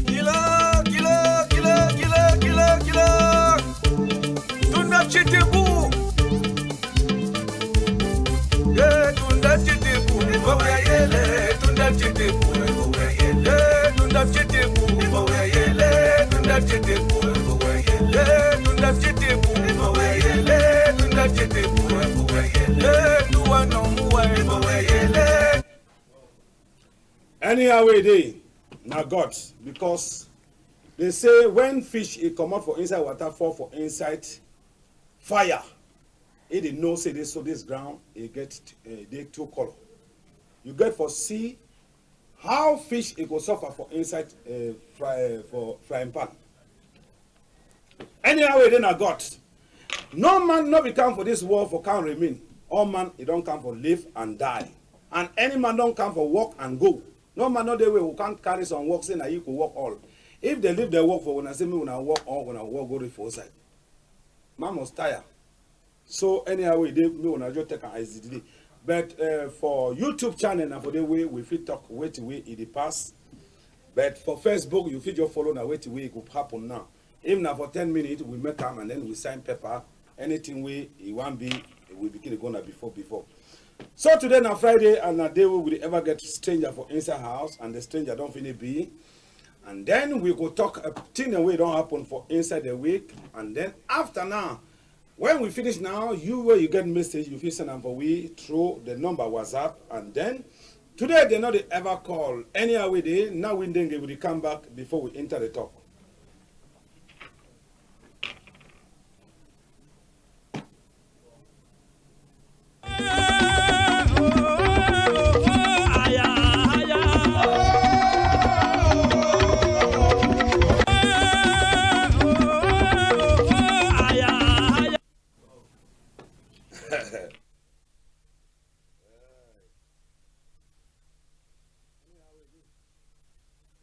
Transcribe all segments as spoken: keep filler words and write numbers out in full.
Kilo, kilo, kilo, kilo, kilo, kilo. Tunda tshete bu. Yeah, tunda tshete bu. Bo yele, tunda tshete bu. Bo yele, tunda tshete bu. Bo yele, tunda tshete bu. Bo yele, tunda tshete bu. Bo yele, tunda tshete bu. Bo yele, nduwa no muwa. Bo yele. Anyhow wey e dey, na God, because dey say when fish e comot for inside water, fall for inside fire, e dey know say dey so this ground e get, eh, dey two colour. You get for see how fish e go suffer for inside, eh, fry, eh, for frying pan. Anyhow wey e dey, na God. No man no be come for this world for come remain. All man e don come for live and die. And any man don come for work and go. No man no dey wey we come carry some work say na yi go work all. If dey leave the work for una, say make una work all, una work go reach for outside. Man must tire. So anyhow wey e dey, make una just take am as e dey. But, eh, for YouTube channel, na for there wey we fit talk wetin wey e dey pass. But for Facebook, you fit just follow na wetin wey go happen now. If na for ten minutes, we make am and then we sign paper. Anything wey e wan be, we begin dey go na before, before. So today na Friday and na day wey we dey ever get stranger for inside house, and the stranger don finish be. And then we go talk, uh, thing dem wey don happen for inside the week. And then after now, when we finish now, you wey you get message, you fit send am for we through the number WhatsApp. And then today dey no dey ever call. Anyhow wey e dey, now we ndenge we dey come back before we enter the talk.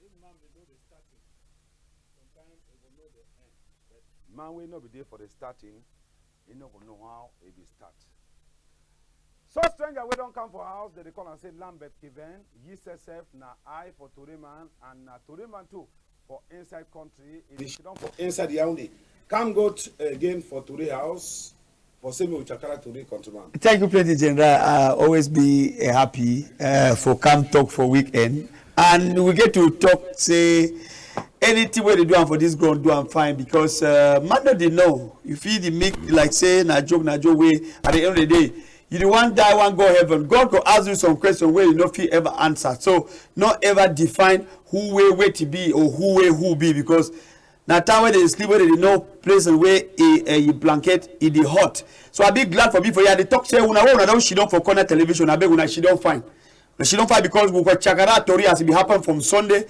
If man be know the starting, sometimes e go know the end. But man wey no be dey for the starting, e no go know how e be start. So stranger wey don come for house, dem dey call am say Lambert Kiven. Yi sef sef na eye for tori man and na tori man too for inside country. E dey sidon for inside Yaoundé. Come go t-, again for tori house. For say me we chakara tori, countryman. Thank you plenty, General. I always be, uh, happy, uh, for come talk for weekend. And we get to talk, say, anything wey dey do am for this ground, do am fine, because, uh, man no dey know. You fit dey make like say na joke, na joke wey at the end of the day, you dey wan die, wan go heaven. God go ask you some question wey you no fit ever answer. So, no ever define who wey wetin be or who wey who be, because na time wey dey sleep, wey dey know place wey e, eh, e blanket, e dey hot. So I be glad for be for here. I dey talk say una wey una don sidon for corner television, abeg una sidon fine. Una sidon fine because we go chakara tori as e be happen from Sunday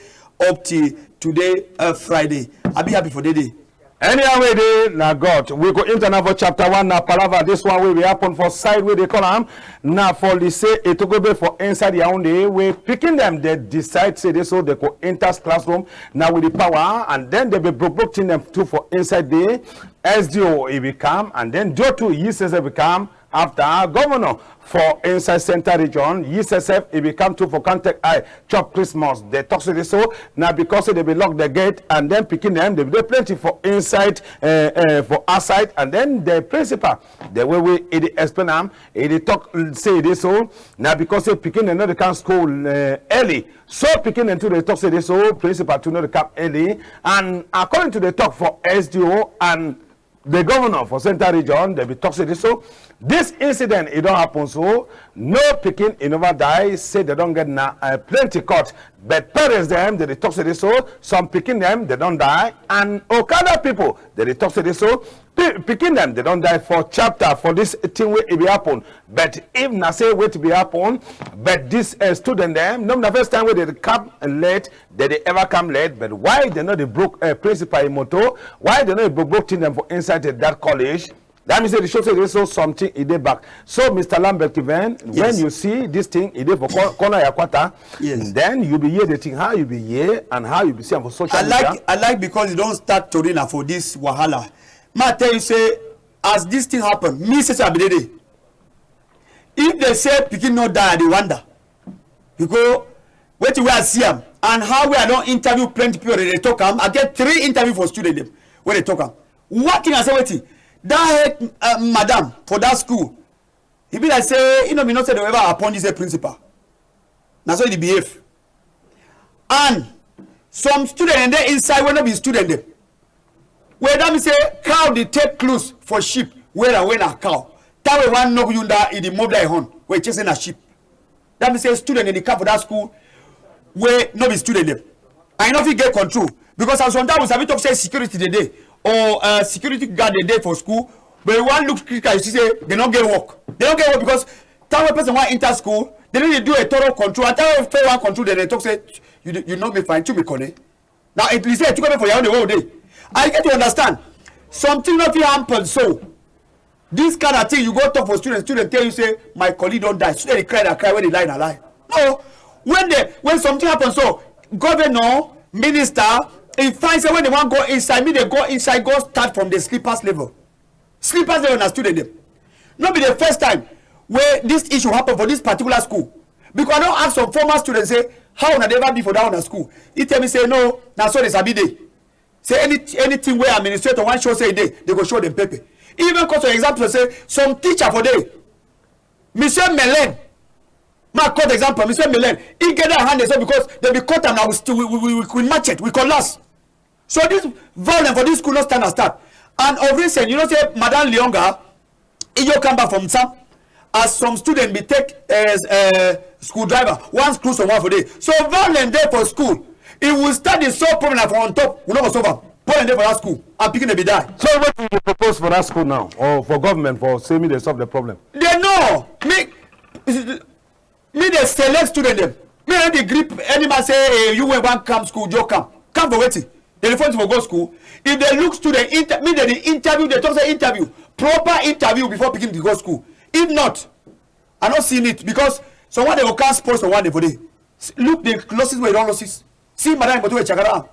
up till today, uh, Friday. I be happy for the day. Anyhow wey e dey, na God. We go enter now for chapter one, na palava. This one wey be happen for side wey dey call am na for lycée Etogobe for inside Yaoundé, wey pikin dem dey decide say dey so dey go enter classroom na with the power, and then dey be broke broke thing dem too for inside dey. S D O e be come, and then D O two yi sef sef be come. After governor for inside central region, yi sef sef e be come too for come take eye chop Christmas. Dey talk say dey so na because say dey be lock the gate, and then pikin dem dey be dey plenty for inside, eh, eh, for outside, and then the principal, the way wey e dey explain am, e dey talk say dey so na because say pikin dem no dey come school, eh, early. So pikin dem too dey talk say dey so principal too no dey come early. And according to the talk for S D O and the governor for central region, dey be talk say dey so this incident e don happen, so no pikin e never die. Say dey don get na, uh, plenty cut, but parents dem dey dey talk say dey so some pikin dem dey don die, and okada people dey dey talk say dey so pi-, pikin dem dey don die for chapter for this thing wey e be happen. But if na say wetin be happen, but this, uh, student dem, no be na first time wey dey dey come late, dey dey ever come late, but why dey no dey broke, uh, principal e motor? Why dey no dey broke broke thing dem for inside the, that college? That means say the show say dey so something e dey back. So Mister Lambert Kiven, when Yes. you see this thing e dey for cor-, corner ya quarter, Yes. then you be hear the thing, how you be hear and how you be see am for social I media. like, I like because you don start tori na for this wahala. Ma tell you say, as this thing happen, me say, say I be dey dey. If they say pikin no die, I dey wonder. Because wetin wey I see am and how wey I don interview plenty people, they dey talk am. I get three interview for student dem wey dey talk am. One thing I say, wetin that head, uh, madam for that school, e be like say e no be know say they ever appoint this head principal. Na so e dey behave. And some student dem dey inside wey no be student dem. Wey that mean say cow dey take clothes for sheep, wey na, wey na cow. That wey one knock you down, e dey move that horn, wey check say na sheep. That mean say student dem dey come for that school wey no be student dem. I no fit get control because as sometimes we sabi talk say security dey dey or, uh, security guard dey dey for school, but you wan look critical, you see say they no get work. They no get work because time wey person wan enter school, they no dey do a thorough control. And time wey fair wan control, they dey talk say you dey, you no be fine, you be kone. Now at least you come for your own way dey. I get to understand something no fit happen so. This kind of thing you go talk for students, students tell you say my colleague don die. Student dey cry, na cry, wey dey lie na lie. No, when they, when something happen so, governor, minister, e find say when they wan go inside, me dey go inside, go start from the slippers level. Slippers level na student dem. No be the first time wey this issue happen for this particular school. Because I don ask some former students say how una dey ever be for that una school. E tell me say no, na so they sabi dey. Say any, anything wey administrator wan show say e dey, they go show dem paper. Even cause for example say some teacher for dey, Monsieur Melen, ma quote example, Monsieur Melen, e get that hand dey so because they be cut am na with, with, with, with machete, with cutlass. So this violence for this school no stand as start. And of recent, you know say Madam Lionga, e just come back from Nsam, as some student be take, uh, uh, screwdriver, one screw some one for dey. So violence dey for school. If we start the solve problem na for on top, we no go solve am. Problem dey for that school, and pikin dey be die. So wetin you propose for that school now, or for government for say me dey solve the problem? They know me. Me dey select student dem. Me no dey grip any man say, "Hey, you wey wan come school, just come." Come for wetin? They dey force you for go school. If they look student, inter-, me dey dey interview, they talk say interview, proper interview before pikin dey go school. If not, I no see need because someone dey go come spoil someone dey for dey. S-, look the losses wey you don losses. See madam Iboto wey chakara am.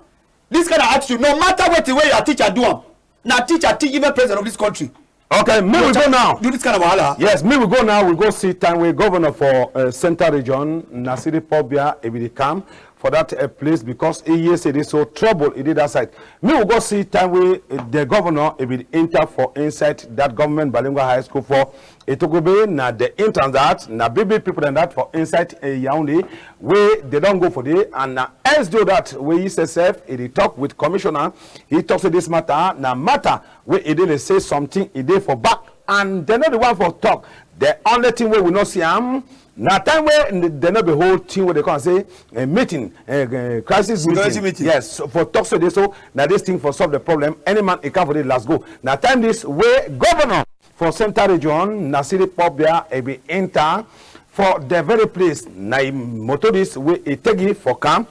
This kind of attitude, no matter wetin wey your teacher do am, na teacher teach even president of this country. Okay, me we go now. Do this kind of wahala. Yes, me we go now. We go see time wey governor for, uh, Central Region, Nasiri Paul Biya, e be dey come for that, uh, place because e hear say dey so trouble e dey that side. Me we go see time wey, uh, the governor e be enter for inside that government bilingual high school for Etogobe. Na the entrance that na big big people dem that for inside, uh, Yaoundé wey they don go for there, and na S D O that wey yi say sef e dey talk with commissioner. E talk say this matter na matter wey e dey dey say something e dey for back, and dem no dey want for talk. The only thing wey we no see am na time wey n-, dem no be whole thing wey dey come say, eh, meeting, eh, eh, crisis meeting. Yes, so for talk say dey so na this thing for solve the problem. Any man e come for the last go. Na time this wey governor for Central Region, Nasiri Paul Biya, e be enter for the very place. Na e motor this wey e take e for come.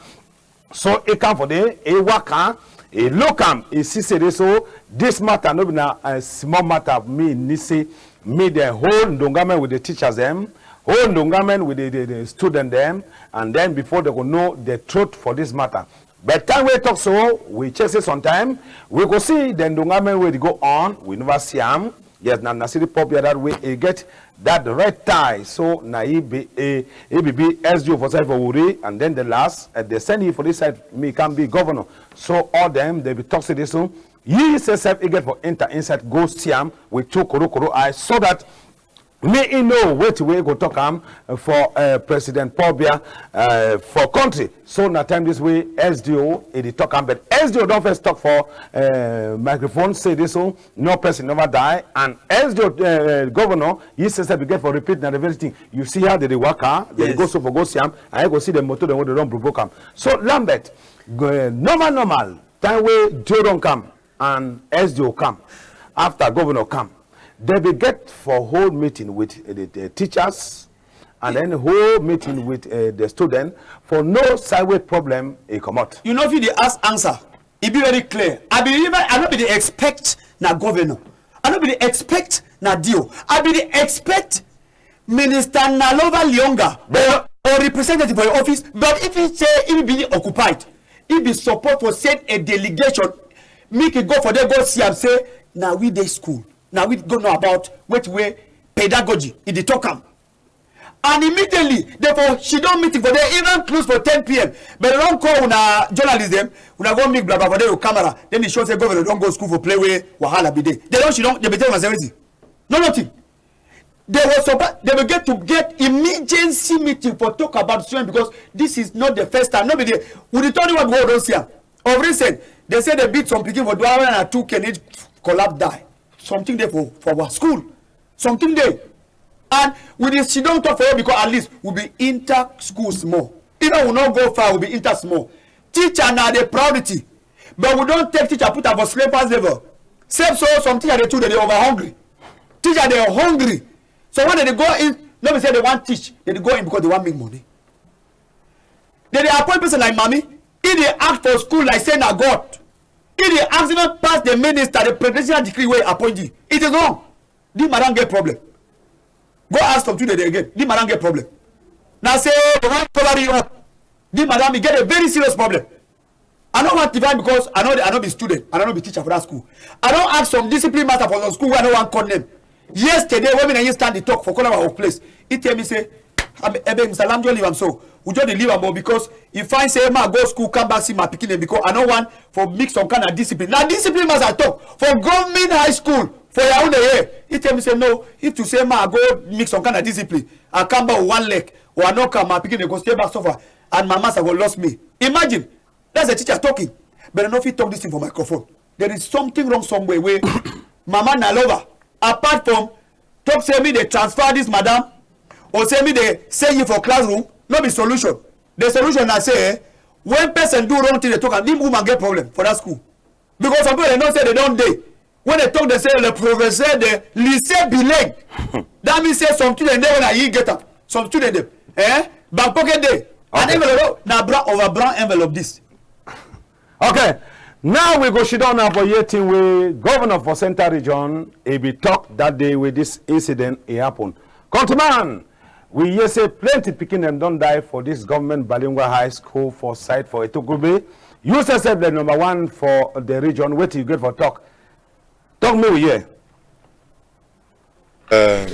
So e come for there, e waka, e look am, e see say dey so this matter no be na a small matter. Me need say me dey hold ndongamen with the teachers dem, hold ndongamen with the, the, the student dem, and then before they go know the truth for this matter. But time wey talk so, we check say sometime we go see the ndongamen wey dey go on, we never see am. Yes, na Nasiri Paul Biya that wey e get that red tie. So na e be a, e be be S D O for side for Wuri, and then the last, uh, they send e for this side, me come be governor. So all dem they be talk say dey so, yi say sef e get for enter inside go see am with two koro koro eye, so that me e know wetin wey go talk am for, uh, President Paul Biya, uh, for country. So na time this wey S D O e dey talk am, but S D O don first talk for, uh, microphone say dey so no person never die, and S D O, uh, uh, governor, yi say sef e get for repeat na the very thing. You see how they dey waka, they dey go so for go see am, and you go see the motor dem wey they don provoke am. So Lambert, go, uh, normal normal time wey D O don come and S D O come, after governor come, they be get for whole meeting with, uh, the, the teachers, and then whole meeting with, uh, the student for no side wey problem e comot. You no fit dey ask answer. E be very clear. I be even, I no be dey expect na governor. I no be dey expect Nadio. I be dey expect Minister Nalova Liyonga or, or representative for your office, but if he say he be occupied, he be support for send a delegation, make e go for there go see am say na we dey school, na we go know about wetin wey pedagogy e dey talk am. And immediately, they for she don meeting for there, even close for ten p m. But they don call una journalist dem, una go meet blabla for there with camera. Then e show say governor don go school for play wey wahala be dey. They don she don they be tell una say wetin? No nothing. They were supposed they will get to get emergency meeting for talk about student because this is not the first time. No be the we dey tell you what we don see am. Of recent, they say they beat some pikin for Douala and two can collapse die. Something dey for for our school. Something dey. And we dey sit down talk for you because at least we be inter school small. Even we no go far, we be inter small. Teacher na the priority. But we don take teacher put am for slippers level. Sef so some teacher dey too, they dey over hungry. Teacher dey hungry. So when they dey go in, no be say they wan teach, they dey go in because they wan make money. They dey appoint person like Mami. He dey act for school like say na God. He dey act even pass the minister, the presidential decree wey appoint you. It is wrong. The madam get problem. Go ask some children again. The madam get problem. Now say they wan cover you up. The madam, he get a very serious problem. I no wan divide because I no I no be student. I no be teacher for that school. I don ask some discipline master for some school wey I no wan call name. Yesterday, when me na him stand the talk for corner of our place, he tell me say, "Am- Ebe, Mister Lam, just leave am so. We just dey leave am, but because he find say ma go school, come back see my pikin dem because I no want for make some kind of discipline." Na discipline master talk for government high school for Yaoundé here. He tell me say no, if to say ma go make some kind of discipline, I come back with one leg or I no come, my pikin dem go stay back suffer and my master go lost me. Imagine. That's the teacher talking. But I no fit talk this thing for microphone. There is something wrong somewhere wey Mama Nalova, apart from talk say me dey transfer this madam or say me dey send you for classroom, no be solution. The solution na say eh, when person do wrong thing, they talk am, this woman get problem for that school. Because some people they know say they don dey. When they talk, they say le professeur de lycée bilingue. That means say some student dey when I get am. Some student dey, eh? Back pocket dey. An envelope na brown over brown envelope this. Okay. Now we go sit down now for hear thing wey governor for Central Region e be talk that day wey this incident e happen. Countryman, we hear say plenty pikin dem don die for this government bilingual high school for site for Etogube. You say sef the number one for the region. Wetin you get for talk? Talk me we hear. Um,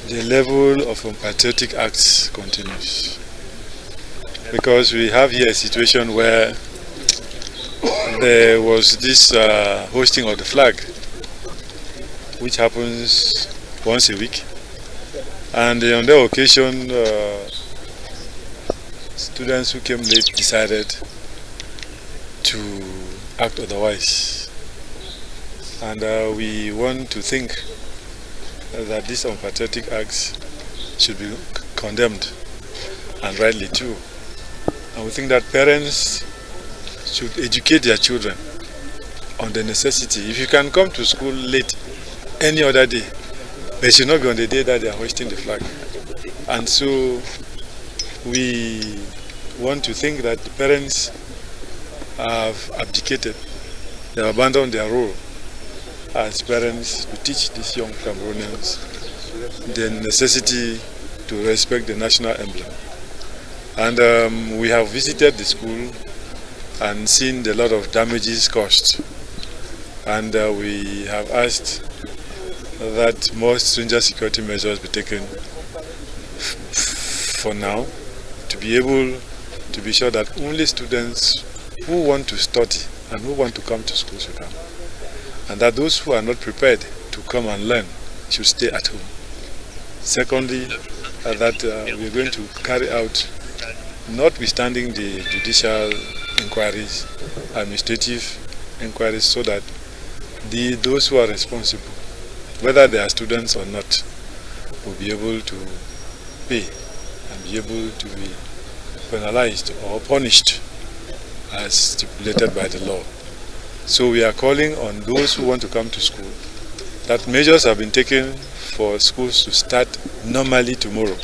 the level of unpatriotic acts continues because we have here a situation where there was this uh, hoisting of the flag, which happens once a week, and on that occasion, uh, students who came late decided to act otherwise. And uh, we want to think that these unpatriotic acts should be condemned, and rightly too. And we think that parents should educate their children on the necessity. If you can come to school late any other day, but it should not be on the day that they are hoisting the flag. And so we want to think that the parents have abdicated, they have abandoned their role as parents to teach these young Cameroonians the necessity to respect the national emblem. And um, we have visited the school and seen a lot of damages caused. And uh, we have asked that more stringent security measures be taken f- f- for now to be able to be sure that only students who want to study and who want to come to school should come, and that those who are not prepared to come and learn should stay at home. Secondly, uh, that uh, we are going to carry out, notwithstanding the judicial inquiries, administrative inquiries, so that the those who are responsible, whether they are students or not, will be able to pay and be able to be penalized or punished as stipulated by the law. So we are calling on those who want to come to school that measures have been taken for schools to start normally tomorrow,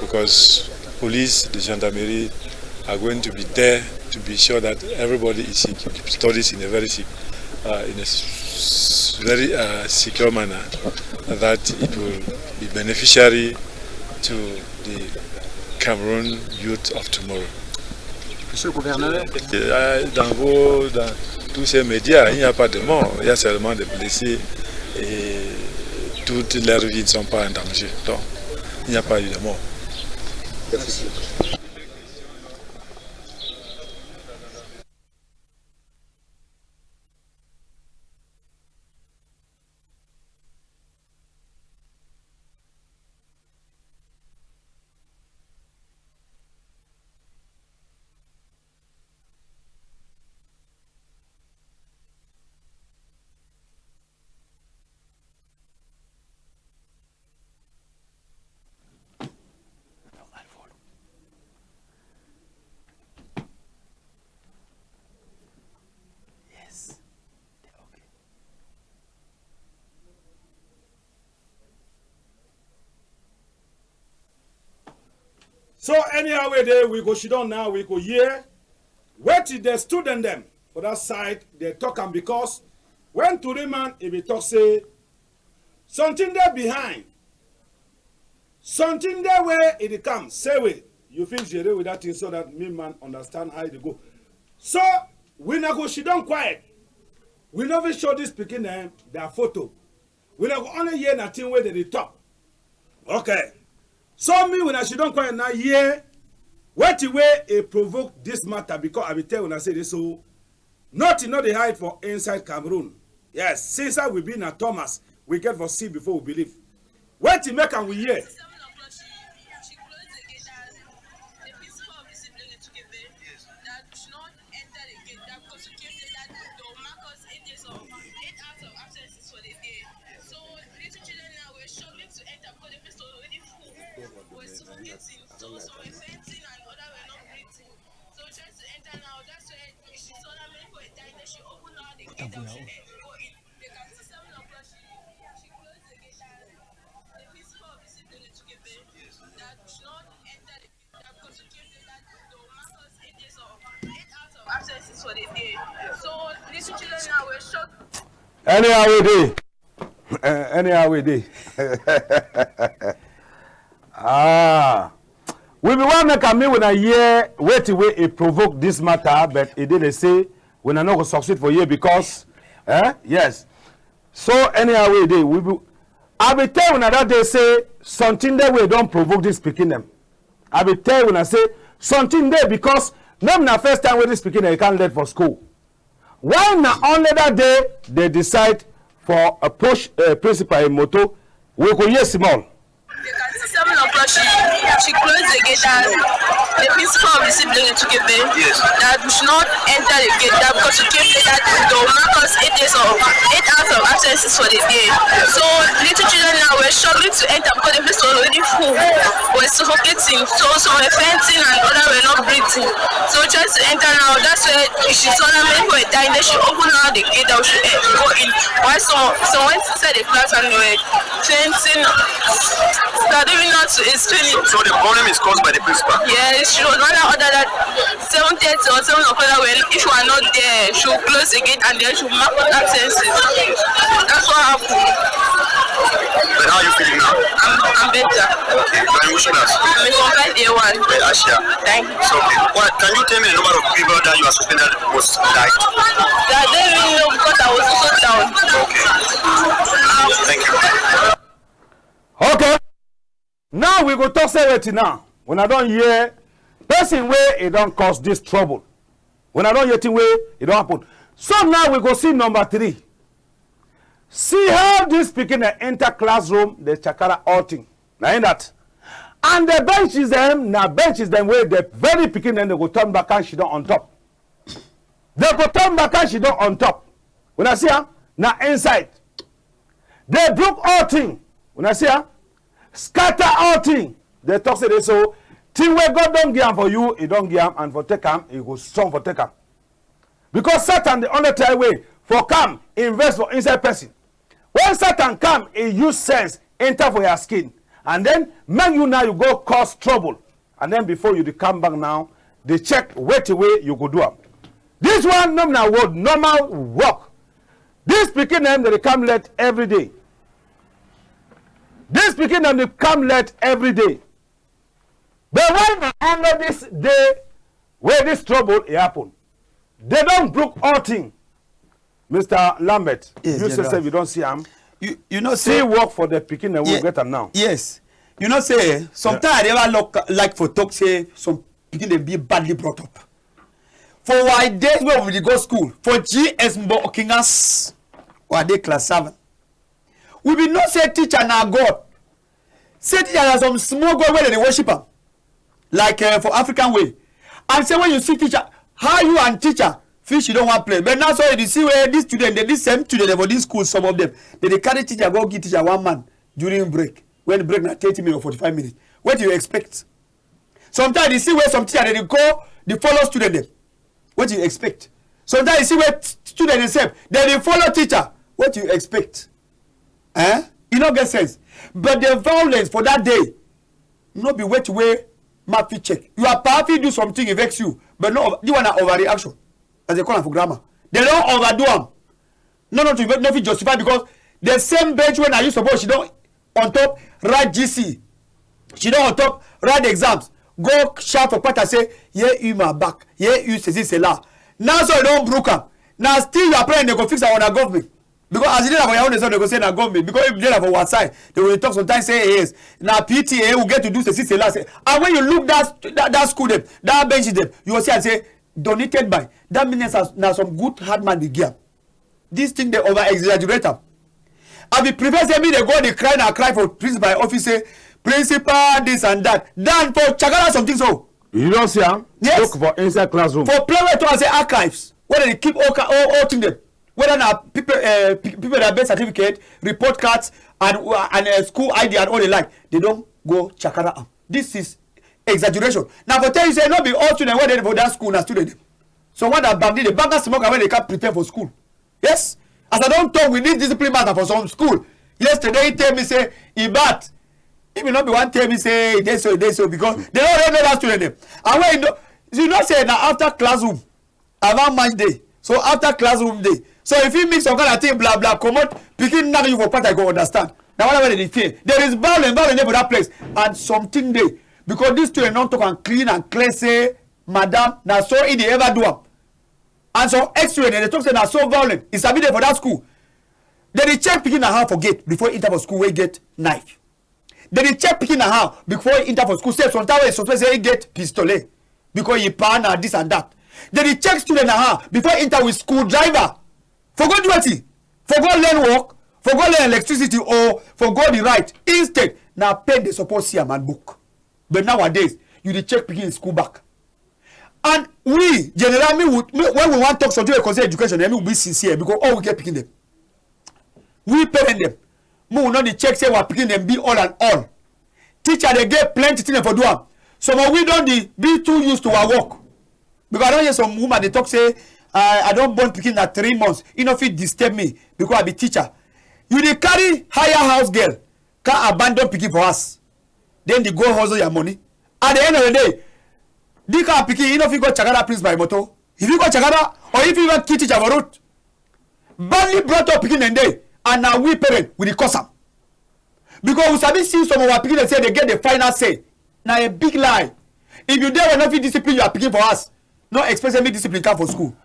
because police, the gendarmerie are going to be there to be sure that everybody is safe, studies in a very safe. uh, in a s-, very, uh, secure manner, that it will be beneficiary to the Cameroon youth of tomorrow. Monsieur le gouverneur. Euh, dans vos, dans tous ces médias, il n'y a pas de morts, il y a seulement des blessés et toutes leurs vies ne sont pas en danger. Donc, il n'y a pas eu de mort. Merci. Yes. Okay. So anyhow wey dey, we go sit down now, we go hear wetin the student dem for that side dey talk am, because when tori man e be talk say something dey behind, something dey wey e dey come, say wey you fit jere with that thing so that me man understand how e dey go. So we na go sit down quiet. We no fit show this pikin dem their photo. We na go only hear na thing wey dem dey talk. Okay. So me, when I sit down quiet now, hear wetin wey e provoke this matter, because I be tell una say this so nothing no dey hide for inside Cameroon. Yes, since I we be na Thomas, we get for see before we believe. Wetin make am we hear? Anyhow we dey. Eh, anyhow we dey. Ah. We be wan make am make una hear wetin wey e provoke this matter, but e dey dey say una no go succeed for here because, eh, yes. So anyhow we dey, we be, I be tell una that day say something dey wey don provoke this pikin dem. I be tell una say something dey because no be na first time wey this pikin dem come late for school. Why na only that day they decide for a push, uh, principal in motor? We go hear small. Seven o'clock, she, she close the gate and the principal of the sibling took a bail. Yes. That we should not enter the gate, that because we came late, that they will mark us eight days of, eight hours of absences for the day. So little children now were struggling to enter because the place was already full. Were suffocating. So some were fainting and others were not breathing. So we try to enter now. That's why she saw that many people were dying. Then she opened now the gate that we should, eh, go in. Why some, some went inside the class and were fainting. So I don't even know how to explain it. So the problem is caused by the principal? Yes, she was under order that seven thirty or seven o'clock, well, if you are not there, she will close the gate and then she will mark us absences. That's what happened. But how are you feeling now? I'm, I'm better. Okay, you are in which class? I'm in Form five A one. Eh, Asia. Thank you. It's okay. What, can you tell me the number of people that you are suspecting that was died? I don't even know because I was also down. Okay. Thank you. Okay. Now we go talk say wetin now. Una don hear person wey e don cause this trouble. Una don hear thing wey e don happen. So now we go see number three. See how this pikin dey enter classroom, dey chakara all thing. Na in that. And the benches dem, na benches dem wey the very pikin dem dey go turn back and sit down on top. Dey go turn back and sit down on top. Una see am? Na inside. Dey broke all thing. Una see am? Scatter all thing. Dey talk say dey so thing wey God don give am for you, e don give am, and for take am, e go strong for take am. Because Satan dey only try way for come invest for inside person. When Satan come, e use sense enter for your skin, and then make you now you go cause trouble, and then before you dey come back now, dey check wetin wey you go do am. This one no be na word, normal work. This pikin dem dey come late every day. This pikin dem dey come late every day. But why na only this day wey this trouble e happen? They don broke all thing. Mister Lambert, yes, you say, General, say you don see am. You, you know, see say work for the pikin dem wey, yes, get am now. Yes. You know say sometimes, yeah, I dey ever look like for talk say some pikin dey be badly brought up. For our days wey we dey go school, for G S Mbo Okingas, we dey class seven. We be know say teacher na God. Say teacher na some small God wey dem dey worship am. Like, eh, for African way. And say when you see teacher, how you and teacher fit sidon one place. But now so you dey see where these students, dem, these same students dem for this school, some of them, dem dey carry teacher go give teacher one man during break. When break na thirty minutes or forty-five minutes. What do you expect? Sometimes you see where some teacher dem dey go dey follow student dem. What do you expect? Sometimes you see where t-, student dem sef, dem dey follow teacher. What do you expect? Eh? E no get sense. But the violence for that day, no be wetin wey man fit check. Your papa fit do something, e vex you, but no, this one na overreaction, as dem call am for grammar. Dem don overdo am. No, no, to no fit justify because the same bench wey na you suppose sidon on top write G C, sidon on top write exams, go shout for kpata say, "Ye u ma bac, ye u ceci, cela." Now so you don broke am. Na still your parents dem go fix am, or na government? Because as e dey na for your own, dem go say na government. Because if e dey na for our side, dem go dey talk sometimes say, "Yes, na P T A, we get to do ceci, cela, cela." And when you look that, that, that school dem, that bench dem, you go see am say, "Donated by." That means na, na some good hard man dey give am. This thing dey over exaggerate am. I be prefer say me dey go dey cry na cry for principal office say, "Principal, this and that," than for chakara something so. You don see am? Yes. Look for inside classroom. For place wey talk say archives, where dem dey keep all, all, all thing dem. Whether na people, eh, pe-, people that birth certificate, report cards, and, and, eh, school I D and all the like, dem don go chakara am. This is exaggeration. Na for tell you say no be all student wey dey for that school na student dem. So what about the banga smoker wey dey come pretend for school? Yes. As I don talk with this discipline matter for some school yesterday, he tell me say e bad. If e no be one tell me say e dey so, e dey so because dem no already know that student dem. And when you know, you know say na after classroom, around match day. So after classroom day. So if you mix some kind of thing, blah, blah, comot, pikin knack you for part, I go understand. Na why wey dem dey fear. There is violence, violence dey for that place. And something dey. Because this student don talk am clean and clear say, "Madam, na so e dey ever do am." And some ex-student dem dey talk say na so violent. E sabi dey for that school. Dem dey check pikin na how for gate before e enter for school wey get knife. Dem dey check pikin na how before e enter for school. Sef, sometimes wey e suspect say e get pistolet because e pa na this and that. Dem dey check student na how before e enter with screwdriver. For go do wetin? For go learn work? For go learn electricity or for go the right? Instead, na pen dem suppose see am and book. But nowadays, you dey check pikin school bag. And we, general, me, we, me, when we wan talk something wey concern education, eh, me we be sincere because all we get pikin dem. We parent dem, make we no dey check say our pikin dem be all and all. Teacher dey get plenty thing dem for do am. Some of we don dey be too used to our work. Because I don hear some woman dey talk say, "I, I don born pikin na three months. E no fit disturb me because I be teacher." You dey carry hire house girl, come abandon pikin for house. Then dey go hustle your money. At the end of the day, this kind of pikin, e no fit go chakara principal motor. E fit go chakara, or e fit even kill teacher for road. Badly brought up pikin dem dey, and na we parent we dey cause am. Because we sabi see some of our pikin dem say dem get the final say. Na a big lie. If you dey wey no fit discipline your pikin for house, no expect say make discipline come for school.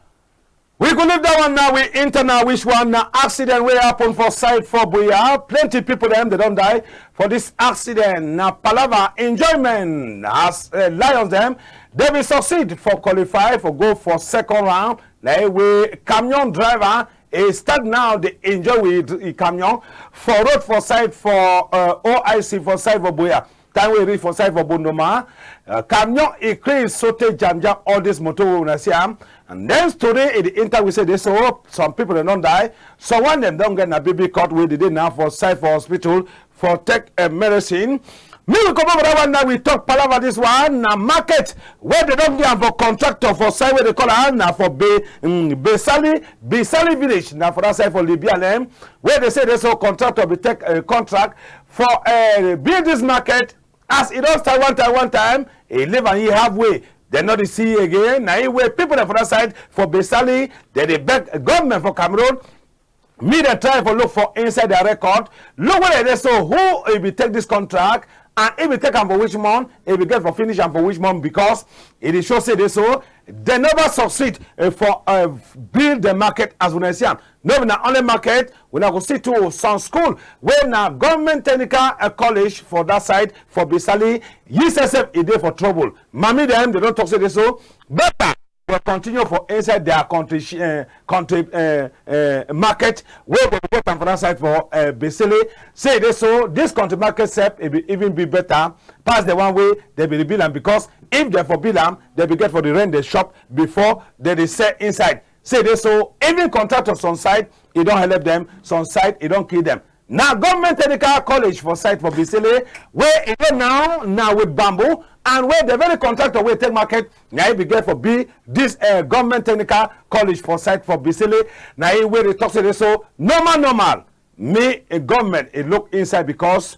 We go leave that one now. We enter now. Which one? Na accident wey happen for side for Buea. Plenty people dem, dem don die for this accident. Na palava enjoyment as, eh, Lions dem, dem be succeed for qualify for go for second round. Na e wey camion driver e start now dey enjoy with e camion for road for side for, uh, O I C for side for Buea. Time wey e reach for side for Bondoma, uh, camion e craze sotey jam jam all this motor wey una see am. And then story e dey enter we say dey so some people dem don die. Some one dem don get na B B cut wey dey dey now for side for hospital for take a medicine. Me we comot for that one now, we talk palava this one. Na market wey dem don give am for contractor for side wey dey call am na for Be, mm, Besali, Besali village, na for that side for Libya dem, wey dey say dey so contractor be take a contract for, eh, build this market. As e don start one time, one time, e leave am e halfway. Dem no dey see again. Na e wey people dem for that side for Besali, dem dey beg government for Cameroon Me dey try for look for inside their record. Look whether dey so who e be take this contract and e be take am for which month, e be get for finish am for which month, because e dey show say dey so dem never succeed eh, for eh, build the market as una see am. No be na only market, una go see too some school wey na government technical eh, college for that side for Bisale, yi sef sef e dey for trouble. Mami dem dey don talk say dey so better go continue for inside their country uh, country uh, uh, market wey go get am for that side for uh, Bisale. Say dey so this country market sef e be even be better pass the one wey dem be build am, because if dem for build am, dem be get for the rent the shop before dem dey sell inside. Say dey so even contractors on side e don help dem, some side e don kill dem. Na government technical college for site for Bisale wey e dey now na with bamboo, and wey the very contractor wey take market na e be get for be this uh, government technical college for site for Bisale. Na e wey dey talk say dey so normal normal me a government e look inside because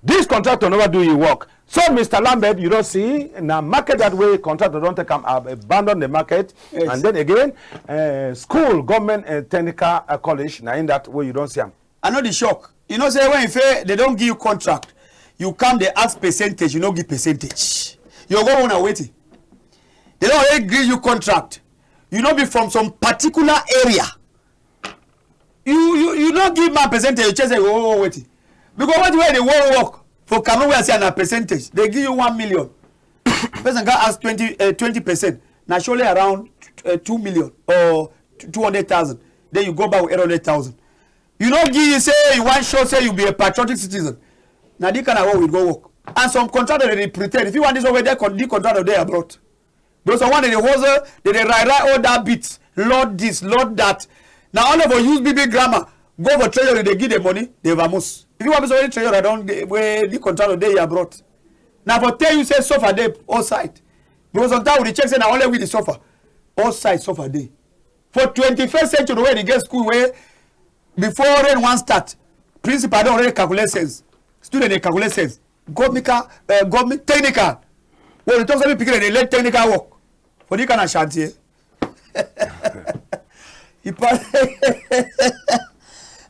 this contractor never do e work. So Mister Lambert, you don see na market that way contractor don take am ab- abandon the market. Yes. And then again uh, school government uh, technical uh, college na in that way you don see am. I no dey shock. You know say when you fail, they don give you contract. You come dey ask percentage, you no give percentage. You go una wetin? They don already give you contract. You no be from some particular area. You you you no give man percentage, you check say oh wetin? Because wetin wey dey work work for Cameroon wey I say na percentage, they give you one million. Person can ask twenty uh, twenty percent. Na surely around uh, two million or two hundred thousand. Then you go back with eight hundred thousand. You no give you say you wan show say you be a patriotic citizen. Na this kind of work we go work. And some contractor dey pretend. If you want this one, wey dey con- the contractor dey abroad. Those are one dey hustle, dey dey write write all that beat, load this, load that. Na only for use big big grammar, go for treasury, dey give the money, dey vamoose. If you want be somebody treasurer don dey wey the contractor dey abroad. Na for tell you say suffer dey all side. Because sometimes we dey check say na only we dey suffer. All side suffer dey. For twenty-first century wey dey get school wey before rain wan start, principal don already calculate sense. Student dey calculate sense. Government uh, government technical. Wey dey talk say pikin dey learn technical work for this kind of chantier. He pass.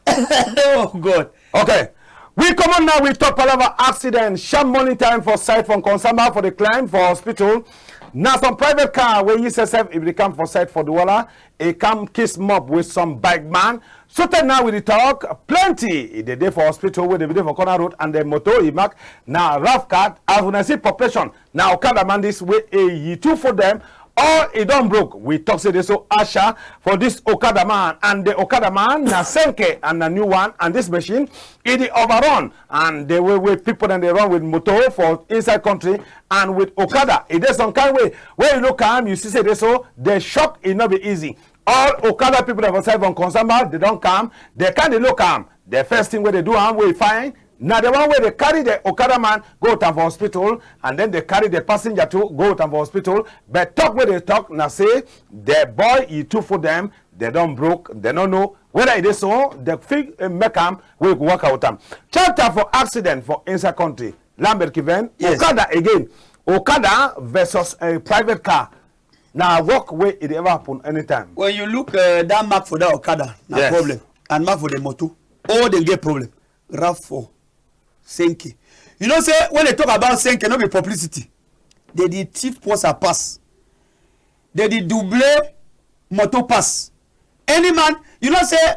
Oh God. Okay. We come on now, we talk palava accident. Sharp morning time for side from Konsamba for the climb for hospital. Now some private car where you say if they come for side for Douala, e come kiss mob with some bike man. So tey now we dey talk plenty. E dey dey for hospital wey dey be dey for corner road and the motor e mark na rough cut. As una see population na okada man this wey e yi two for them. All e don broke. We talk say dey so asha for this okada man and the okada man na senke and na new one and this machine e dey overrun and the way wey people dem dey run with motor for inside country and with okada e dey some kind way wey you look am you see say dey so the shock e no be easy. All okada people dem for side from Konsamba dey don come, dey come dey look am. The first thing wey dey do am wey fine na the one wey dey carry the okada man go with am for hospital and then dey carry the passenger too go with am for hospital. But talk wey dey talk na say the boy e two for them, dey don broke, dey no know whether e dey so dey fit eh, make am wey go work out am. Chapter for accident for inside country. Lambert Kiven, yes. Okada again. Okada versus a private car. Na work wey e dey ever happen anytime. When you look uh, that mark for that okada, na yes. Problem. And mark for the motor, all dem get problem. Rough for senke. You know say when they talk about senke, no be publicity. They dey thief posa pass. They dey double motor pass. Any man, you know say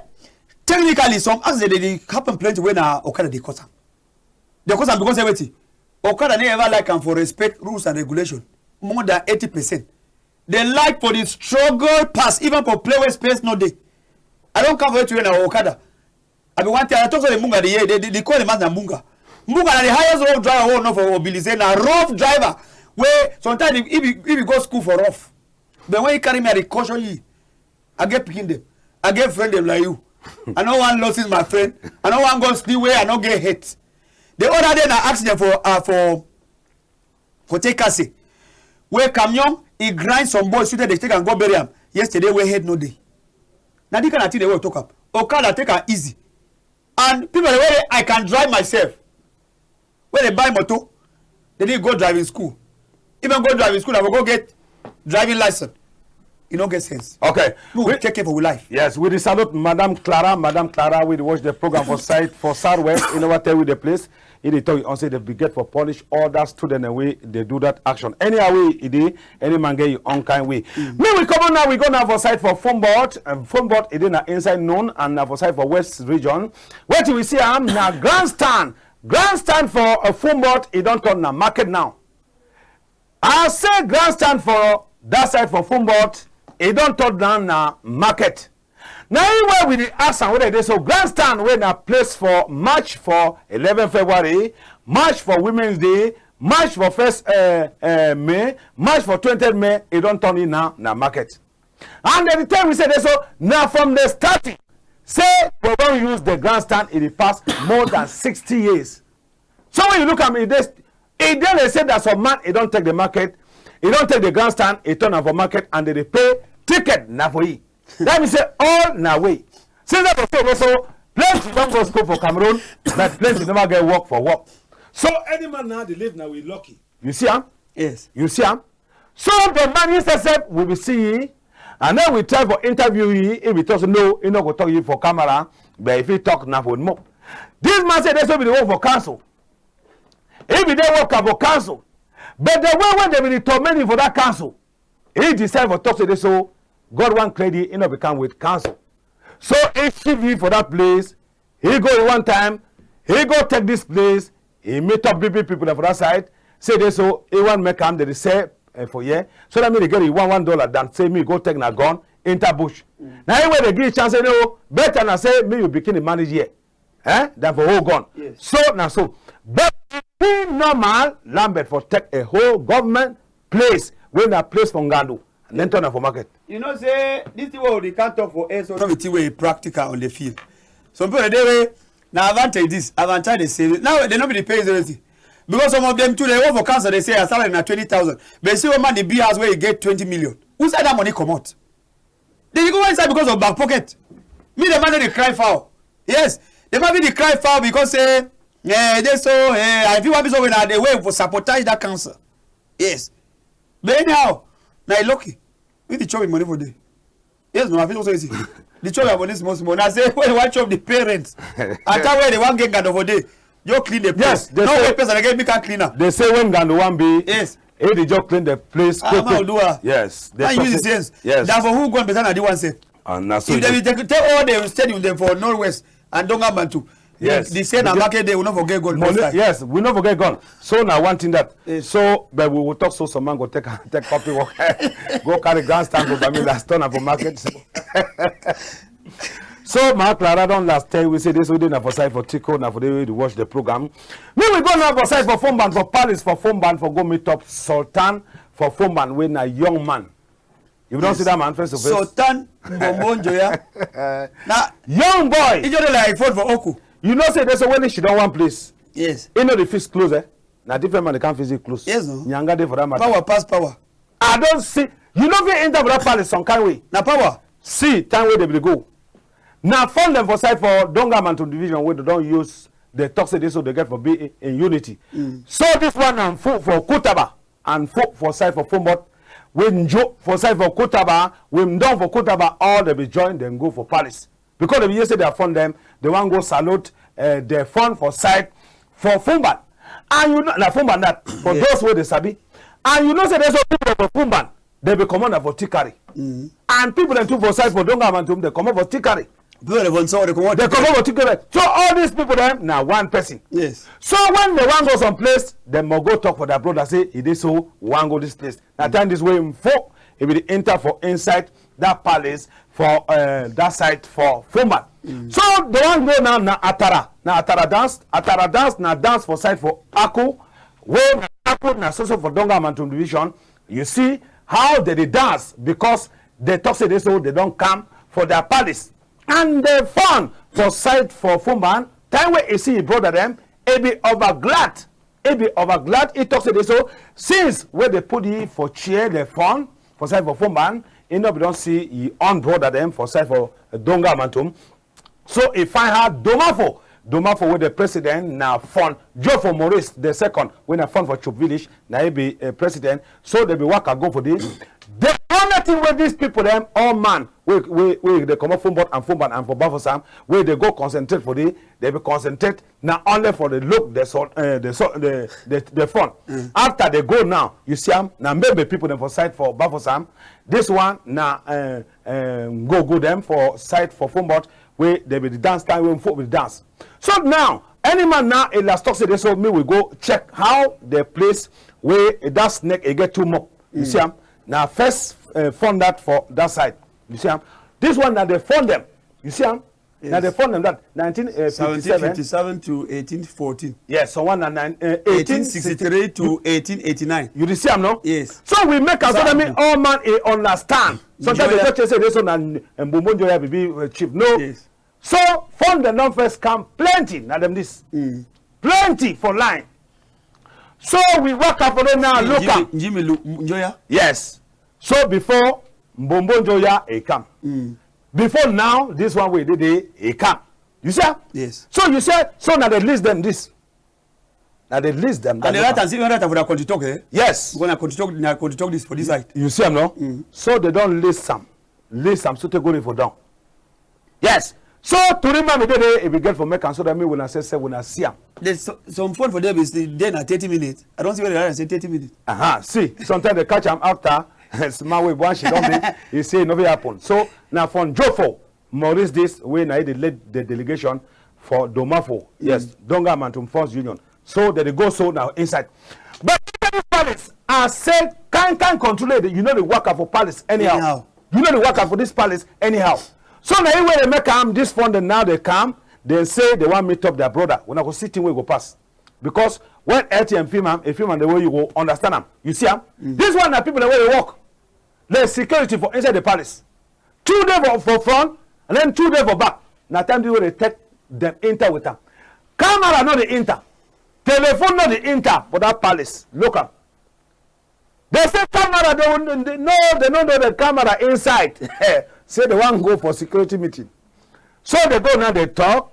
technically some accident dey dey happen plenty wey na okada dey cause am. Dey cause am because everything. Okada never ever like am for respect rules and regulation more than eighty percent. They like for the struggle pass even for play wey space no dey. I don come for you today na okada. I be one thing I talk say the munga dey hear, they, they, they call the man na munga. Munga na the highest rough driver wey we know for Obilize, na rough driver wey sometimes if, if, if you go school for rough. But when you carry me, I dey caution you. I get pikin dem. I get friend dem like you. I no wan lose my friend. I no wan go sleep where I no get hate. The other day na accident for uh, for for Tekase, wey camion e grind some boys so tey dey take am go bury am yesterday wey head no dey. Na this kind of thing dey wey we talk am. Okada take am easy. And people dey wey I can drive myself. Wey dey buy motor, dey need go driving school. Even go driving school, I go go get driving license. You no get sense. Okay. We take care for we life. Yes, we dey salute Madam Clara. Madam Clara, we dey watch the program for side for Southwest. You know what tell we the place. He dey talk on say they be get for polish all that student and we dey do that action. Anyhow we e dey, any man get your own kind way. Me we come on now, we go now for side for Foumbot. And Foumbot e dey na inside known and na for side for West region. Wetin we see am na grandstand. Grandstand for uh, Foumbot, e don turn na market now. I say grandstand for that side for Foumbot, e don turn down na market. Na him wey we dey ask am whether e dey so grandstand wey na place for march for eleven February, march for Women's Day, march for first uh, uh, May, march for twentieth May, e don turn in now na market. And dem dey tell we say dey so na from the starting say we don use the grandstand e dey pass more than sixty years. So when you look am, e dey e dey dey say that some man e don take the market, e don take the grandstand, e turn am for market and dem dey pay ticket na for e. That mean say all na way. Since that say dey so plenty don go school for Cameroon, but plenty never get work for work. So any man now dey live na we lucky. You see am? Yes. You see am? So the man he say sef we be see yi and then we try for interview yi, if he talk say no, he no go talk yi for camera, but if he talk na for mop. This man say dey so be dey work for council. He be dey work for council, but the way wey dem be dey torment yi for that council, he decide for talk say dey so God wan clear yi, he no be come with council. So he shift yi for that place. He go one time, he go take this place, he meet up big big people dem for that side, say dey so he wan make am dey dey sell eh, for here, so that me dey get the one one dollar than say me go take na gun enter bush. Na him wey dey give chance say no, better na say me you begin dey manage here eh, than for whole gun. Yes. So na so, but e be normal Lambert for take a whole government place wey na place for ngandu and then turn am for market. You know say this thing wey we dey come talk for air so no be thing wey e practical on the field. Some people dey wey na advantage this, advantage dey save. Now dem no be dey pay everything. Because some of them too, dey work for council, dey say their salary na twenty thousand. But you see one man dey build house wey e get twenty million. Who side that money comot? Dem dey go inside because of back pocket. Me the man no dey cry foul. Yes, the man fit dey cry foul because say eh, dey so eh, I fit wan be so wey na the way for sabotage that council. Yes. But anyhow, na e lucky. We dey chop him money for there. Yes, no, I fit also easy. Dey chop your money small small. Na say when you wan chop the parents, at time wey dem wan get ngandu for there, just clean the place. Yes, dem no say wait person again make am clean am. Dem say when ngandu wan be, yes, he dey just clean the place ah, quick man quick. Do am. Yes, dem man use the say sense. Yes. Than for who go and better na the one sef. And na so if e dem dey. Take take all the stadium dem for northwest and Donga Mantu. Yes. The say na market day we no forget gold. Money, yes, we no forget gold. So na one thing that. Yes. So but we will talk so some man go take take copy work, go carry grandstand go buy me last turn am for market. So my Clara don last tell we say this wey dey na for side for Tiko, na for dey wey dey watch the program. Me we go now for side for Foumban, for palace for Foumban, for go meet up Sultan for Foumban wey na young man. You don see that man face to face? Sultan Mbombo Njoya. Na young boy. He just dey like phone for Oku. You know say dey so when she don one place. Yes. He no dey fit close eh. Na different man dey come fit close. Yes, no. Nyanga dey for that matter. Power pass power. I don see. You no fit enter for that palace some kind way. Na power. See time wey dem dey go. Na fund dem for side for Donga Mantung division wey dem don use dey talk say dey so dey get for be in unity. So this one na Mfu for Kutaba and Mfu for side for Fombot, wey Njo for side for Kutaba, wey Mdong for Kutaba, all dem be join dem go for palace. Because dem be hear say their fund dem, dem wan go salute eh, their fund for side for Foumban. And you know, na Foumban that, for those wey dey sabi. And you know say dey so people for Foumban, dem be comot na for Tikari. And people dem too for side for Donga Mantung, dem comot for Tikari. People dem for Nsawam, dem comot. Dem comot for Tikari. So all these people dem na one person. Yes. So when dem wan go some place, dem must go talk for their brother say e dey so we wan go this place. Na time this wey Mfu e be dey enter for inside that palace for uh, that side for Foumban. So dem wan go now na Atara. Na Atara dance. Atara dance na dance for side for Aku. Wey na Aku na so so for Donga Mantung division. You see how dem dey dance because dem talk say dey so dem don come for their palace. And the fun for side for Foumban, time wey e see e brother dem, e be over glad. E be over glad. E talk say dey so since wey dem put e for chair the fun for side for Foumban, e no be don see e own brother dem for side for Donga Mantung. So e find her Domafo. Domafo wey the president na fun Joe for Maurice the second wey na fun for Chup village na e be a president. So dem be waka go for this. Then only thing wey these people dem, all man wey wey wey dey comot Foumbot and Foumban and for Bafoussam, wey dey go concentrate for the, dey be concentrate na only for the look the so uh, the so the the, the fun. After they go now, you see am na Mbembe people dem for side for Bafoussam. This one na uh, uh, go go dem for side for Foumbot, wey dey be the dance time wey Mfo be the dance. So now, any man now e last talk say dey so me we go check how the place wey that snake e get too mop. You see am? Na first uh, fund that for that side. You see am? This one na dey fund dem. You see am? Na dey fund dem that nineteen fifty-seven. Seventeen fifty-seven to eighteen fourteen. Yes, so one na nine, uh, eighteen sixty-three to eighteen eighty-nine. You dey see am, no? Yes. So we make am so that me all man e understand. Sometimes they just say this one na Mbombo Njoya be be uh, chief. No. Yes. So fund dem don first come plenty, na dem this. Plenty for line. So we waka for there now, look am. Jimmy Njoya? Yes. So before Mbombo Njoya e come. Before now, this one wey dey dey e come. You see am? Yes. So you say, so na the list dem this. Na the list dem. And the right time, see, right time for that country talk, eh? Yes. Because na country talk, na country talk this for this side. You see am, no? So they don list am. List am so take go dey for down. Yes. So tori man be dey dey e be get for make am so that me when I say say when I see am. There's so, some phone for there be still dey na thirty minutes. I don see where they write say thirty minutes. Aha, see, sometimes they catch am after small way one she don be. He say e no fit happen. So na from Jofo Maurice this wey na he dey lead the delegation for Domafo. Yes, Donga Mantung Fons Union. So they dey go so now inside. But inside this palace, I say kind kind control it. You know they work for palace anyhow. Anyhow. You know they work for this palace anyhow. So now when they make am this fund, and now they come, they say they want meet up their brother. When I go see thing wey go pass. Because when L T M film am, a film am the way you go understand am. You see am? This one na people the way they work. Like security for inside the palace. Two dey for, for front, and then two dey for back. Na time wey they take dem enter with am. Camera no dey enter. Telephone no dey enter for that palace. Look am. They say camera, they, they, they, no, they no know the camera inside. Say they wan go for security meeting. So they go now, they talk,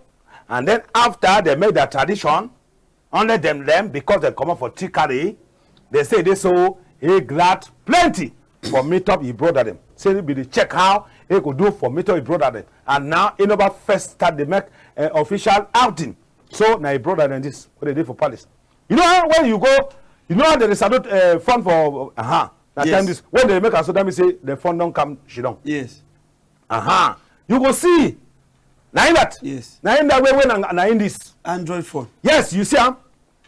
and then after they make their tradition, only dem dem because they comot for Tikari, they say this so he glad plenty for meet up his brother dem. Say he be the check how he go do for meet up his brother dem. And now he never first start dey make uh, official outing. So na his brother dem this wey dey dey for palace. You know how when you go, you know how they dey salute uh, fund for uh-huh. Na yes. Time this when they make am so that mean say the fund don come, she don. Yes. Uh-huh. You go see. Na him that. Yes. Na him that way wey na, na him this. Android phone. Yes, you see am.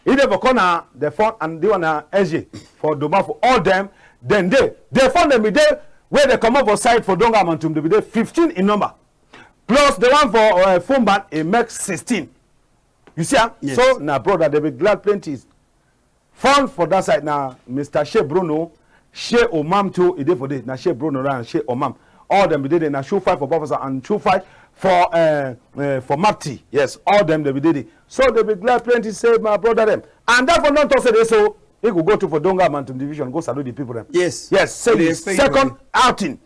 He dey for corner, the phone and the one na S J for Doma for all dem. Then they, the phone dem be dey wey they comot for side for Donga Mantung, they be dey fifteen in number. Plus the one for uh, Fumban, e make sixteen. You see am? Yes. So na brother, they be glad plenty. Fund for that side na Mister Shey Bruno, Shey Omam too, e dey for there. Na Shey Bruno and Shey Omam. All dem be dey there. Na shoe fight for Bafoussam and shoe fight for uh, uh, for Mapti. Yes, all dem they be dey there. So they be glad plenty say my brother dem. And that one don talk say they so he go go to for Donga Mantung division go salute the people dem. Yes. Yes, say the second outing.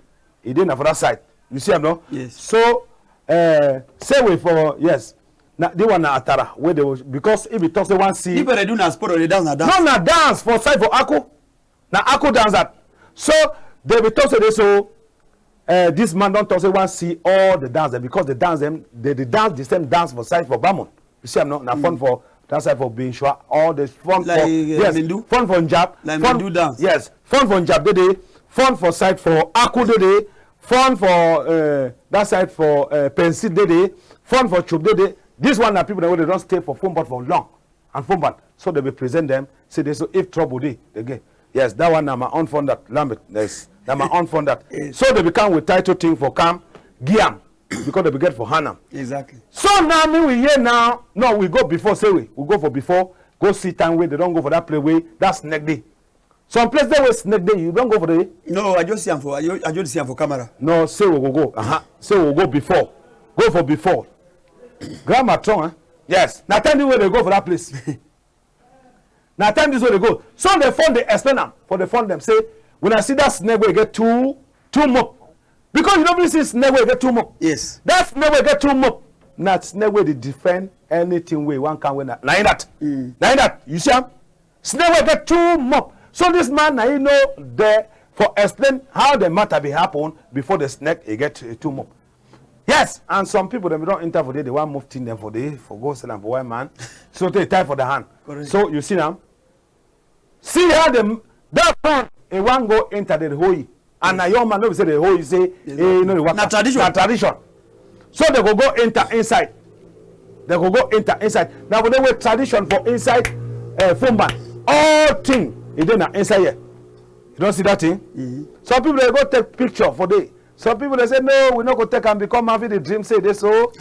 E dey na for that side. You see am, no? Yes. So, uh, say we for, yes. Na the one na Atara wey dey because if you talk say one see. People dey do na sport or dey dance na dance. No, na dance for side for Aku. Na Aku dance that. So they be talk say they so uh, this man don talk say one see all the dance dem because the dance dem they dey dance the same dance for side for Bamon. You see am, no? Na fun for that side for Binshwa. All the fun for yes, fun for Njab. Like fun, Mindu dance. Yes, fun for Njab dey dey. Fun for side for Aku dey dey. Fun for uh, that side for uh, Pensi dey dey. Fun for Chub dey dey. This one na people wey dey don stay for Fumbat for long and Fumbat, so they be present them. Say they so if trouble dey again. Yes, that one na my own fun that Lambert. Yes, na my own fun that. So they become with title thing for come Giam. Because they be get for Hanam. Exactly. So now me we here now. No, we go before say we we go for before. Go see time wey they don go for that play wey that snake dey. Some place dey wey snake dey, you don go for the. No, I just see am for I just, I just see am for camera. No, say we go go. Uh-huh. Say we go before. Go for before. Grandma strong, eh? Yes. Na tell me where they go for that place. Na time this wey dey go. So the phone dey explain am for the phone dem say when I see that snake wey get two two mop because you no fit see snake wey get two mop. Yes. That snake wey get two mop na snake wey dey defend anything wey wan come wey na na him that. Mm. Na him that you see am. Snake wey get two mop. So this man na he know the for explain how the matter be happen before the snake e get, eh, too much. Yes, and some people dem don enter for there, they wan move thing dem for there, for go sell am for white man. So they tie for the hand. Correct. So you see now, see how dem, that one, e wan go enter the hole. And na young man, no be say the hole, you say, eh, you know the waka. Na tradition. Na tradition. So they go go enter inside. They go go enter inside. Now, for the way tradition for inside, eh, Fumban, all thing, e dey na inside here. You don see that thing? Mm-hmm. Some people, they go take picture for there. Some people, they say, "No, we no go take am because man fit dey dream say this so."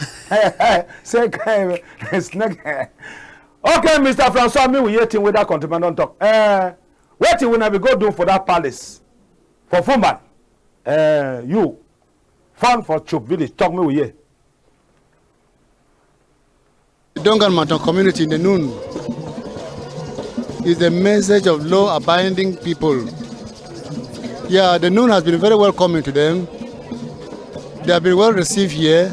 Say, kind snake. Okay, Mister Francois, me we hear thing wey that countryman don talk. Eh, wetin una be go do for that palace for Fumban? Eh, you, fan for Chup village, talk me we hear. Donga and Maton community in the noon is the message of law-abiding people. Yeah, the noon has been very welcoming to them. They have been well received here.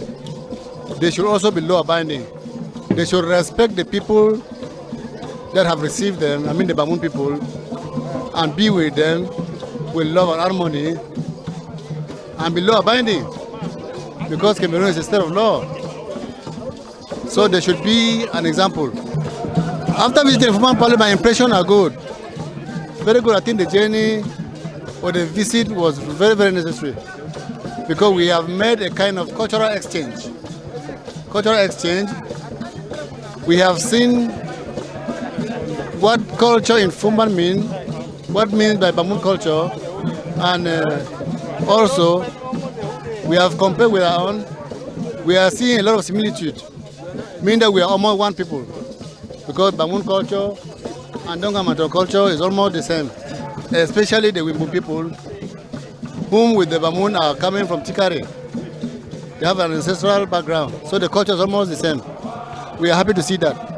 They should also be law-abiding. They should respect the people that have received them, I mean the Bamun people, and be with them with love and harmony, and be law-abiding, because Cameroon is a state of law. So they should be an example. After visiting Fumban Palace, my impression are good. Very good. I think the journey or the visit was very, very necessary, because we have made a kind of cultural exchange. Cultural exchange. We have seen what culture in Fumban mean, what means by Bamun culture, and, uh, also we have compared with our own. We are seeing a lot of similitude, meaning that we are almost one people, because Bamun culture and Donga Maton culture is almost the same, especially the Wimbu people, whom with the Bamun are coming from Tikare. They have an ancestral background, so the culture is almost the same. We are happy to see that.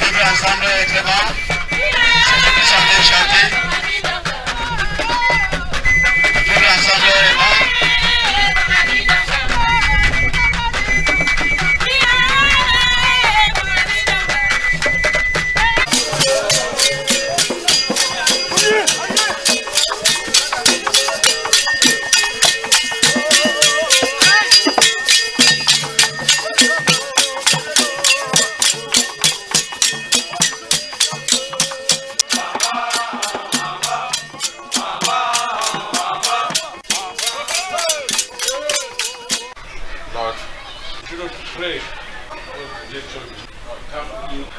Vivre ensemble, Clément. C'est ce qui chanter, chanter. Vivre ensemble, Clément.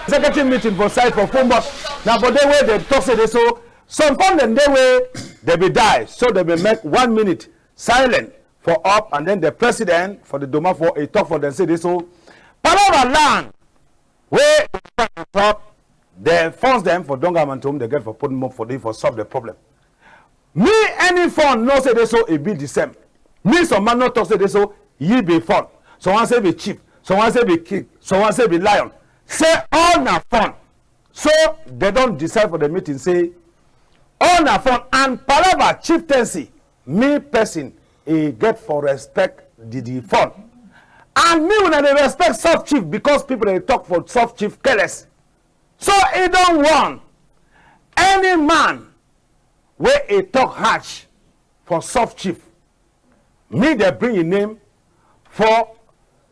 Executive meeting for side for Fumban. Na for there wey dem talk say dey so some fon dem dey wey dem be die, so dem be make one minute silent for up, and then the president for the Doma for e talk for dem say dey so palava land wey e talk, the fons dem for Donga Mantung dem get for put mop for dey for solve the problem. Me, any fon no say dey so e be the same. Me, some man no talk say dey so yi be fon. Some one say be chief. Some one say be king. Some one say be lion. Say all na fon. So dem don decide for the meeting say all na fon and palava chieftaincy, me person e get for respect the, the fon. And me wuna dey respect soft chief because people dey talk for soft chief careless. So e don warn any man wey e talk harsh for soft chief, me dey bring yi name for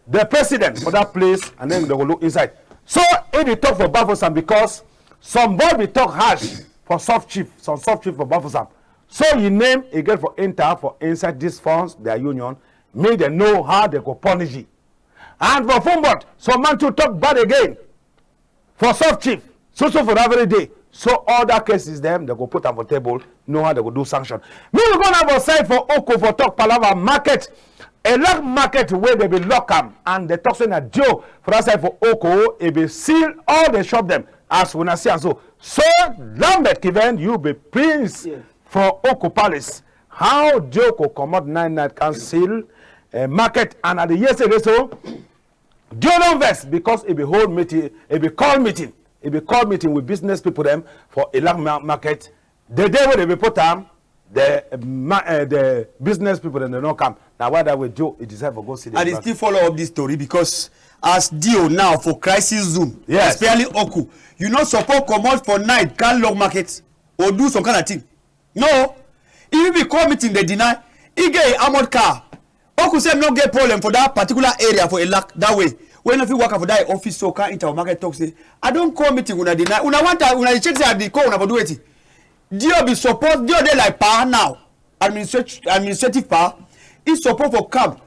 the president for that place, and then dem go look inside. So e dey talk for Bafoussam because some boy be talk harsh for soft chief, some soft chief for Bafoussam. So yi name e get for enter for inside this fons, their union, make dem know how dem go punish yi. And for Foumbot, some man too talk bad again for soft chief, so so for every day. So all that cases dem, dem go put am for table, know how dem go do sanction. Make we go now for side for Oku for talk palava market. Elak market wey dem be lock am, and dem talk say na Dio for that side for Oku, e be seal all the shop dem. As wuna see am so, so Lambert Kiven, you be prince for Oku Palace. How Dio go comot nine night can seal, eh, market, and at the yesterday so, Dio don vex because e be hold meeting, e be call meeting, e be call meeting with business people dem for Elak ma-, market. The day wey dem be put am, the ma-, eh, the business people dem, dem no come. Na why that way Dio e decide for go see the I dey market. Still follow up this story because as Dio now for crisis zone, yes, especially Oku, you no suppose comot for night, can lock market or do some kind of thing. No. If you be call meeting, dem deny. E get a armored car. Oku sef no get problem for that particular area for Elak that way. Wey no fit waka for that office so can enter our market talk say, I don call meeting, wuna deny. Wuna want, wuna dey check say I dey call wuna for do wetin? Dio be support, Dio dey like pa now. Administrat-, administrative pa. E support for come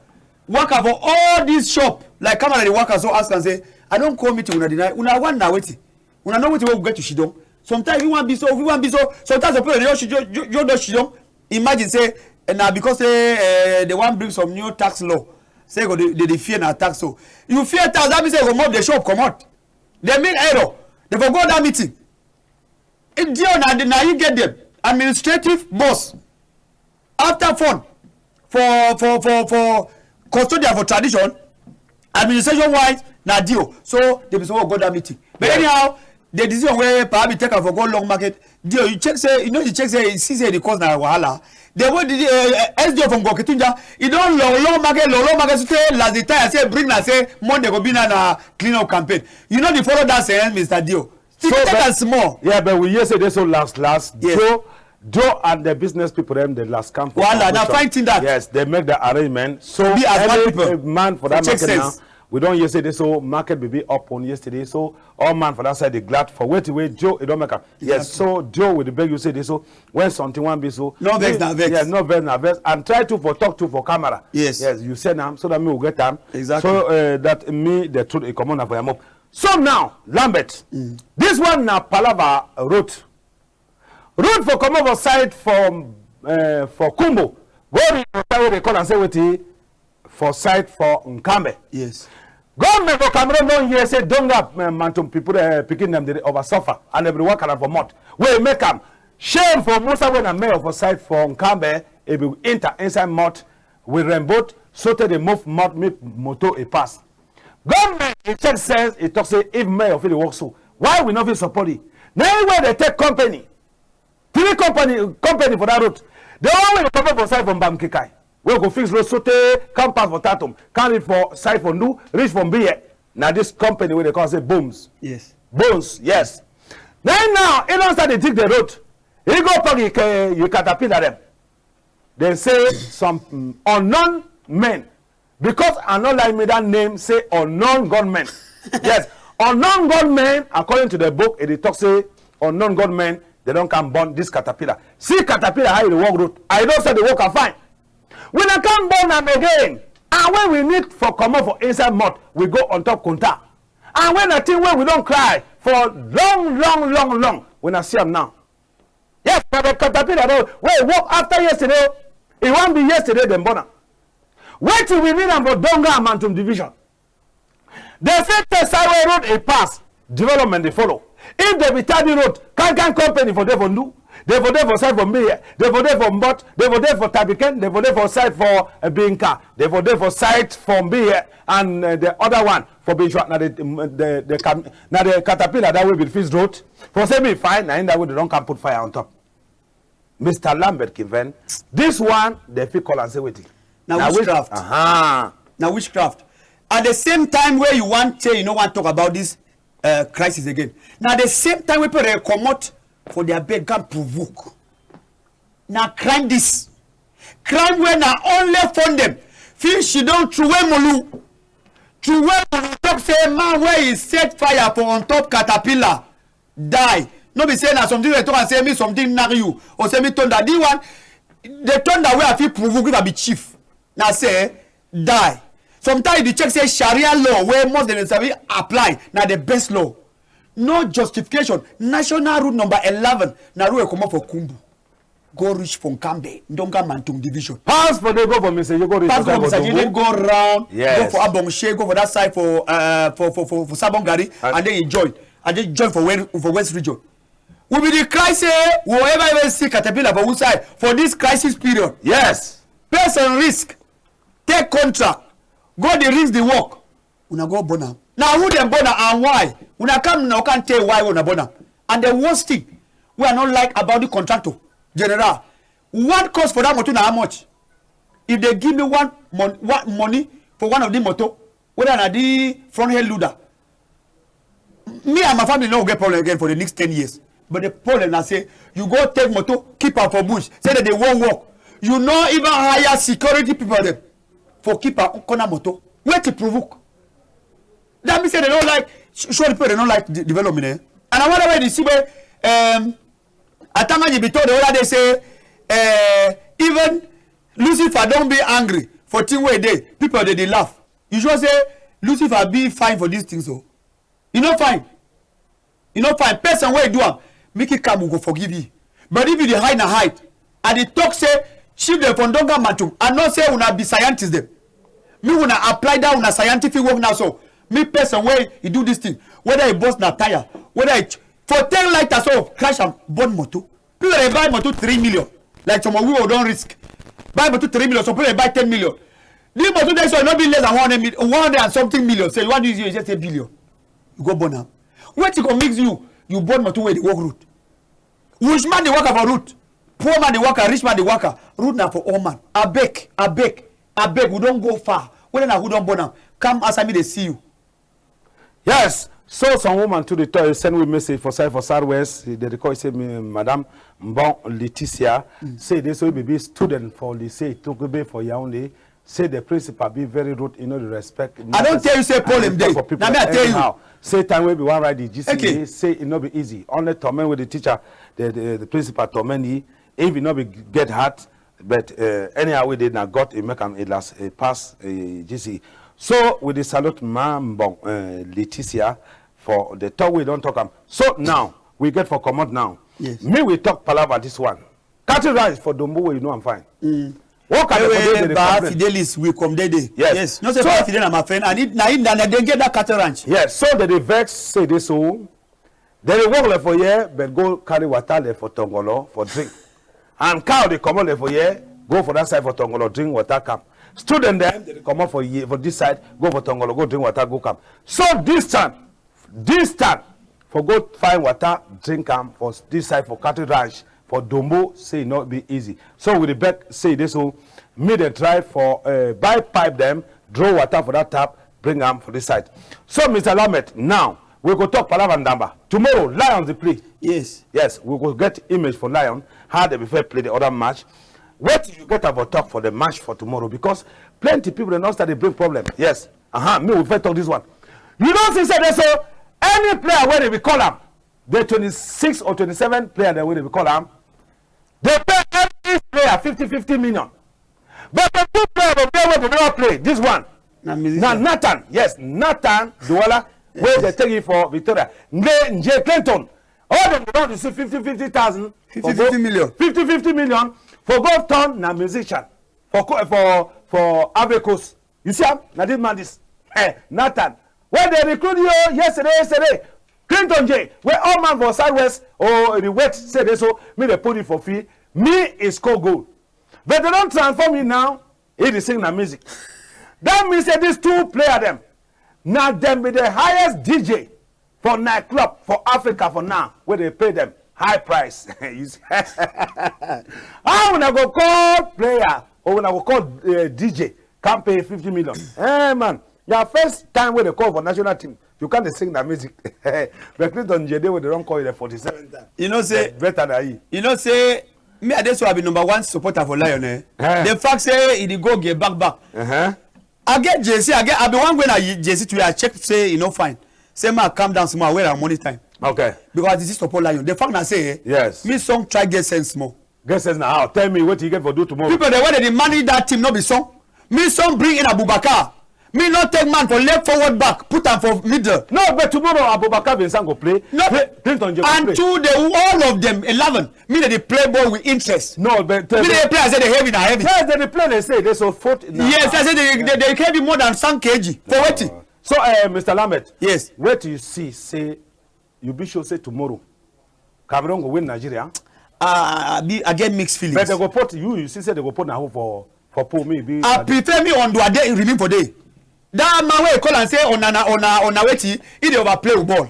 waka for all this shop. Like come and dey waka so ask am say, I don call meeting, wuna deny. Wuna want na wetin? Wuna know wetin wey we get to shidon. Sometimes we wan be so, we wan be so. Sometimes some people dey just shidon, just, just, just shidon. Imagine say, eh, na because say, eh, dem wan bring some new tax law. Say go dey, dem dey fear na tax. So you fear tax, that mean say you go mop the shop comot. Dem make error. Dem for go that meeting. E dey na, na you get dem. Administrative boss. After fon for, for, for, for custodian for tradition, administration wise na Dio. So dem be suppose go that meeting. But yes, anyhow, the decision wey Papa be take am for go long market, Dio, you check say, you know, you check say, you see say the cause na wahala. The way the, eh, eh, S D O from Ngoketunjia, e don long, long market, long, long market, so tey last the time I say bring na say Monday go be na, na clean up campaign. You no dey follow that sense, Mister Dio. Still so, take am small. Yeah, but we hear say dey so last, last. Yes. Joe, Joe and the business people dem, the last camp for wahala, na operation. Fine thing that. Yes, dem make the arrangement. So be as one any, people, eh, man for that market now, we don hear say dey so market be, be open yesterday. So all man for that side dey glad for wetin wey Joe e don make am. Yes, exactly. So Joe, we dey beg you say dey so when something wan be so, no vex na vex. Yes, no vex na vex, and try to for talk to for camera. Yes. Yes, you send am so that me will get am. Exactly. So, eh, that me the truth e comot na for your mouth. So now, Lambert, this one na palava road. Road for comot for side for, eh, for Kumbo. Go reach for side wey dey call am say wetin? For side for Nkambe. Yes. Government for Cameroon don hear say Donga, eh, Mantung people, eh, pikin dem dey over suffer and dem be waka na for mud. Wey make am shame for Musa wey na mayor for side for Nkambe, e be enter inside mud with rainboot, so tey dey move mud, make motor e pass. Government e check sense, e talk say if mayor fit dey work so, why we no fit support yi? Na yi wey dey take company, three company, company for that road. The one wey dey comot for side for Mbam Kikai, wey go fix road so tey come pass for Tatum, come reach for side for Ndu, reach for Mbiye. Na this company wey dey call say Booms. Yes. Booms, yes. Na yi now, e don start dey dig the road. E go park yi ca-, yi caterpillar dem. Dem say some, mm, unknown men, because I no like me that name, say unknown gunmen. Yes, unknown gunmen, according to the book, e dey talk say unknown gunmen, dem don come burn this caterpillar. See caterpillar, how e dey work road. I know say the work are fine. We na come burn am again. And when we need for comot for inside mud, we go on top kwanta. And when na thing wey we don cry for long, long, long, long, we na see am now. Yes, na the caterpillar wey work after yesterday. E wan be yesterday dem burn am. Wetin we need am for Donga and Mantung division? Dem say Tesawe road e pass, development dey follow. If dem be tardy road, kind kind company for dey for Ndu. Dey for dey for side for Mbiye, dey for dey for Mbot, dey for dey for Tabiken, dey for dey for side for, uh, Binka, dey for dey for side for Mbiye, and, uh, the other one for Bijua, na the, um, the, the cam-, na the caterpillar that wey be the fix road. For say me fine, na him that wey dey don come put fire on top. Mister Lambert Kiven, this one, dey fit call am say wetin? Na Na witch-, witchcraft. Aha. Na witchcraft. At the same time wey you wan say you no wan talk about this, uh, crisis again, na the same time wey people dey comot for their bed come provoke. Na crime this. Crime wey na only phone dem fit sidon throway molu. Throway molu talk say man wey e set fire for on top caterpillar die. No be say na something wey talk am say me something knack you or say me thunder. This one, the thunder wey I fit provoke if I be chief, na say die. Sometimes you dey check say Sharia law wey most dem dey sabi apply na the best law. No justification. National route number eleven na road wey comot for Kumbu go reach for Nkambe, Ndonga Mantung division. Pass for there, go for Mister Yoko, reach Pass for go for Mister Jide, Dumbu. Go round, Yes. go for Abonshie, go for that side for, uh, for, for, for, for Sabon Gari, And and then you join. And then join for West, for West Region. We be the crisis, whoever even see caterpillar for which side, for this crisis period. Yes. Person risk, take contract, go the risk the work. Una go burn am. Na who dem burn am and why? Una come now, come tell why una burn am. And the worst thing wey I no like about the contractor, general, one cost for that motor na how much? If they give me one mon-, one money for one of the motor, whether na the front head loader, me and my family no go get problem again for the next ten years. But the problem na say you go take motor, keep am for bush, say that they won't work. You no even hire security people dem for keep am corner motor. Where to provoke? That means say they don't like, sh-, show the people they don't like de-, development, eh? And I wonder why they see where, um, Atangaji be told the other day say, eh, even Lucifer don't be angry for thing wey dey. People dey, dey laugh. You sure say Lucifer be fine for these things, so? E no fine. E no fine. Person wey do am, make e come, we go forgive yi. But if you dey hide, na hide. I dey talk say, chief dem for Ndonga Mantung, I know say una be scientist dem. Make una apply that una scientific work now. So, me person wey e do this thing, whether e burst na tire, whether e ch-, for ten lighter so crash am, burn motor. People dey buy motor three million. Like some of we don risk. Buy motor three million, some people dey buy ten million. This motor dey so e no be less than one hundred mil-, one hundred and something million. Say you wan use, you just say billion. You go burn am. Wetin go mix you? You burn motor wey dey work road. Rich man dey waka for road. Poor man dey waka, rich man dey waka. Road na for all man. Abeg, abeg, abeg, we don go far. Whether na who don burn am, come outside me dey see you. Yes, so some woman too dey tell, send we message for side for Southwest. They dey call say me, Madam Mbon Leticia. Mm. Say this wey be be student for lycée Togbe for Yaoundé. Say the principal be very rude, e no dey respect. I don tell you say problem dey. Na me I tell you. Anyhow, say time wey be wan write the G C E, Okay. say e no be easy. Only torment with the teacher, the, the, the principal torment yi. If e no be get heart, but, uh, anyhow wey dey na God, e make am e last, e pass, uh, G C E. So we dey salute Ma Mbong, uh, Leticia for the talk we don talk am. So now we get for comot now. Yes. Me we talk palava this one. Cattle ranch for Dombo wey you know am fine. Mm. Worker dey for there, Ewe, dey Ba complain. Fidelis, we come there, dey. Yes. Yes. No say So Ba Fidel na my friend. I need, na him, na, na dem get that cattle ranch. Yes. So they dey vex, say dey so. They dey work like for here, but go carry water like for Tongolo for drink. And cow dey comot like for here, go for that side for Tongolo, drink water come. Student dem, they dey comot for here, for this side, go for Tongolo, go drink water, go come. So this time, This time, for go find water, drink am for s-, this side for cattle ranch, for Dombo, say e no be easy. So we dey beg, say this so, me dey try for, uh, buy pipe dem, draw water for that tap, bring am for this side. So, Mister Lamet, now, we go talk palava ndamba. Tomorrow, Lions dey play. Yes. Yes, we go get image for Lion, how they prefer play the other match. Wetin you get about talk for the match for tomorrow? Because plenty people dey don start dey bring problem. Yes. Uh-huh. Me, we first talk this one. You don see say dey so any player wey dey be call am, the twenty-six or twenty-seven player dem wey dey be call am, they pay every player fifty, fifty million. But the two player dey play wey dey never play. This one. Na Na musician. Nathan. Yes, Nathan Douala, wey Yes. dey take it for Victoria. Nde Nje Clinton. All dem dey don receive fifty, fifty thousand for Fifty, go, fifty million. fifty, fifty million for go turn na musician for co-, for, for Ivory Coast. You see am? Na this man this. Eh, Nathan. When they recruit you yesterday, yesterday, Clinton J, wey all man for Southwest or the West say dey so, me dey put yi for field, me e score goal. But dem don transform yi now, e dey sing na music. That mean say these two player dem, na dem be the highest D J for nightclub for Africa for now, wey dey pay dem high price. You see? How una go call player or una go call, eh, D J, come pay fifty million? Eh, man, your first time wey dey call for national team, you come dey sing na music. But Clinton J dey wey dey don call yi the forty-seven time. You know say, better than yi. You know say, me, I dey so I be number one supporter for Lion, eh? Eh. The fact say e dey go get back back. Uh-huh. I get jersey, I get, I be wan go na ye-, jersey today, I check say e no fine. Say, "Ma, calm down small, I wear am morning time." Okay. Because I dey support Lion. The fact na say, eh, yes, me song try get sense small. Get sense na how? Tell me wetin you get for do tomorrow. People, the way dem dey manage that team, no be song. Me song bring in Abubakar. Me no take man for left forward back, put am for middle. No, but tomorrow Abubakar Vincent go play. No. Play, Clinton J go play. And two, the, all of them, eleven, me dem dey play ball with interest. No, but tell me. Me dem dey play, I say the heavy na heavy. Yes, dem dey play, dem say dey so foot na. Yes, I say dem, dem, dem heavy more than some K G. For wetin? So, eh, Mister Lambert, yes, wetin you see say you be sure say tomorrow Cameroon go win Nigeria? Ah, I be, I get mixed feelings. But dem go put you, you see say dem go put na who for, for pool, me be. I prefer me Onduade remain for there. That man wey call and say, "Ona, na, ona, ona wetin, e dey overplay with ball."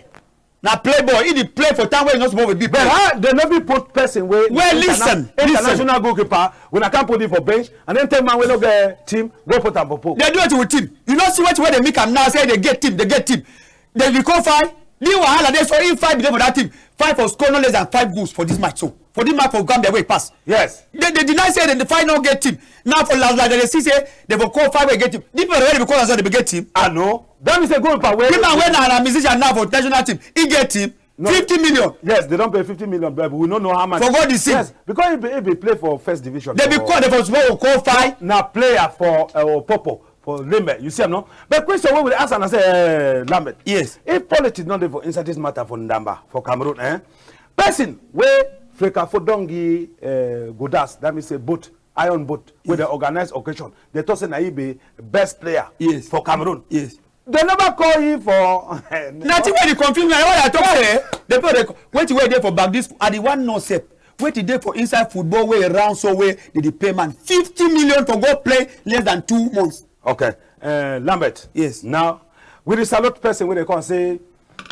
Na play ball, e dey play for time wey e no suppose be play. But how dem no fit put person wey, wey, interna-, listen, listen, international goalkeeper, wey na come put yi for bench, and then tell man wey no get team, go put am for pool. Dem do wetin with team? You no see wetin wey dem make am now, say dem get team, dem get team. Dem be call five. The wahala dey so, if five be dey for that team, five for score no less than five goals for this match. So for this match for Gambia wey pass. Yes. Dem, dem deny say dem five no get team. Now for last, last, dem dey see say dem for call five wey get team. The people wey dem be call am so dem be get team. I know. That mean say goalkeeper wey, the man wey na, na musician now for national team, e get team. No. Fifty million. Yes, dem don pay fifty million, but we no know how much. For God is sake. Yes, because e be, e be play for first division. Dem be call, dem for suppose call five. Na player for, uh, Opopo. For Limbe, you see am, no? But question wey we dey ask am na say, eh, Lambert. Yes. If politics no dey for inside this matter for Ndamba, for Cameroon, eh? Person wey Freka for don give, eh, Godas, that mean say boat, iron boat, wey dey organize occasion. Dem talk say na yi be best player, yes, for Cameroon. Yes. Dem never call yi for. Nothing wey dey confuse me. Na why I talk say, eh, dem put the, wetin wey dey for back this, I dey wan know sef. Wetin dey for inside football wey round so wey dem dey pay man fifty million for go play less than two months. Okay. Eh, Lambert. Yes. Now, we dey salute person wey dey call say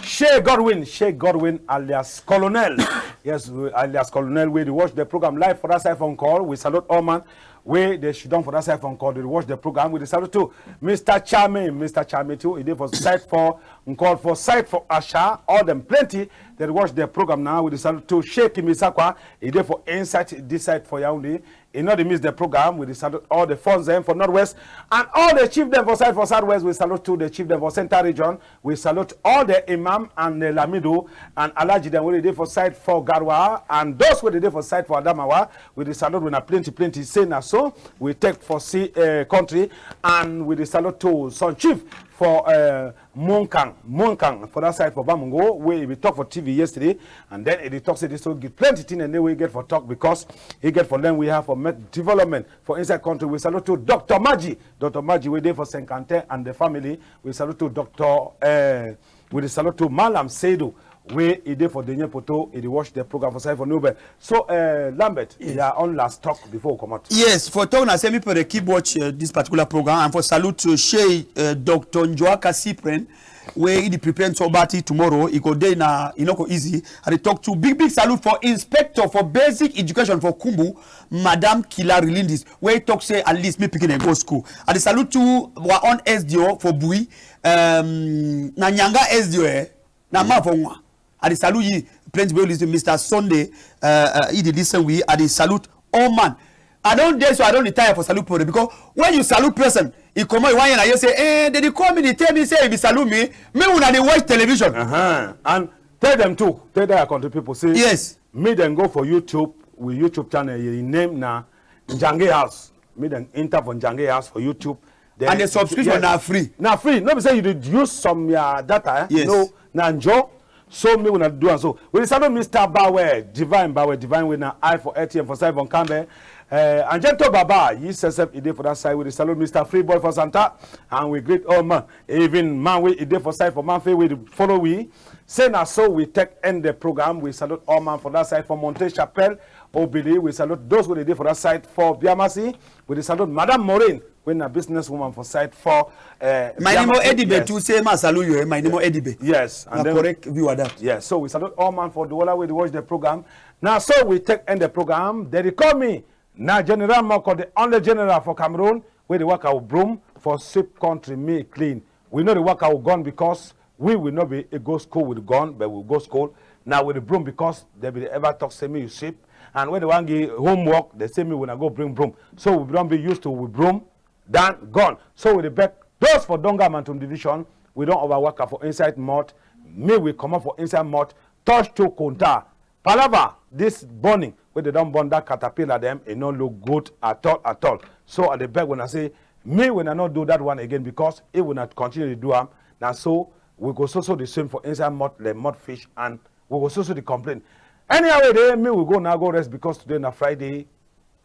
Shey Godwin, Shey Godwin alias Colonel. Yes, we, alias Colonel, wey dey watch the program live for that side for Nkor. We salute all man wey dey sidon for that side for Nkor, dey watch the program. We dey salute too Mister Chame, Mister Chame too. E dey for side for Nkor, for side for Asha. All dem plenty, dey watch the program now. We dey salute too Sheikh Misakwa. E dey for inside this side for Yaoundé. E no dey miss the program. We dey salute all the fans dem for Northwest and all the chief dem for side for Southwest. We salute too the chief dem for Central Region. We salute all the imam and the lamido and Alhaji dem wey dey dey for side for Garoua and those wey dey dey for side for Adamawa. We dey salute una plenty plenty. Say na so we take for see, eh, country, and we dey salute too some chief for, eh, Munkang, Munkang, for that side for Bamungo, wey e be talk for T V yesterday, and then e dey talk say this so get plenty thing and wey e get for talk because e get for learn we have for make development for inside country. We salute to Doctor Maji, Doctor Maji wey dey for Saint Quentin and the family. We salute to Doctor, eh, we dey salute to Malam Seido, wey e dey for Denye Poto, e dey watch the program for side for New Bell. So, eh, Lambert, yes, your own last talk before we comot. Yes, for talk na say me people dey keep watch, uh, this particular program, and for salute to Shey, uh, Doctor Njoaka Cyprian, wey e dey prepare so party tomorrow. E go dey na, e no go easy. I dey talk to big big salute for inspector for basic education for Kumbu, Madam Kila Rilindis, wey talk say at least me pikin dem go school. I dey salute to our own S D O for Bui, um, na Nyanga S D O, eh? Na man for Nwa. I dey salute yi plenty wey listen, Mister Sunday, uh, uh, e dey listen we. I dey salute all man. I don dey so I don dey tire for salute people because when you salute person, e comot, you wan hear na hear say, eh, dem dey call me, dey tell me say e be salute me. Me una dey watch television. Uh-huh. And tell dem too, tell their country people say, yes, me dem go for YouTube, we YouTube channel, e name na Njange House. Me dem enter for Njange House for YouTube. Then and the subscription, yes, na free. Na free. No be say you dey use some your data, eh? Yes. No, na njo. So me una do am so. We dey salute Mister Bawe, Divine Bawe, Divine wey na eye for A T M for side for Nkambe. Uh, Angento Baba, yi sef sef, e dey for that side. We dey salute Mister Free Boy for Santa, and we greet all man, even man wey e dey for side for Mamfe, wey dey follow we. Say na so we take end the program. We salute all man for that side for Monte Chapelle, Obili. We salute those wey dey dey for that side for Biamasi. We dey salute Madame Maureen, wey na business woman for side for, uh, My name Biamasi. Edibe Yes. too, say ma salute you, eh? My name Edibe. Yes, and Na then correct viewer that. Yes, so we salute all man for the whole wey dey watch the program. Na so we take end the program. Dem dey call me na General Moko, the only general for Cameroon, wey dey waka with broom for sweep country, me clean. We no dey waka with gun because we, we no be e go school with gun, but we go school na with the broom because dem be dey ever talk say me you sweep. And when dem wan give homework, dem say me we na go bring broom. So we don be used to with broom than gun. So we dey beg those for Donga Mantung Division, we don over waka for inside mud. Me we comot for inside mud, touch to Kunta. Palava, this burning wey dem don burn that caterpillar dem, e no look good at all, at all. So I dey beg una say, me una no do that one again, because if una continue dey do am, na so we go so so dey swim for inside mud like mud fish, and we go so so dey complain. Anyhow wey dey, me we go now go rest, because today na Friday.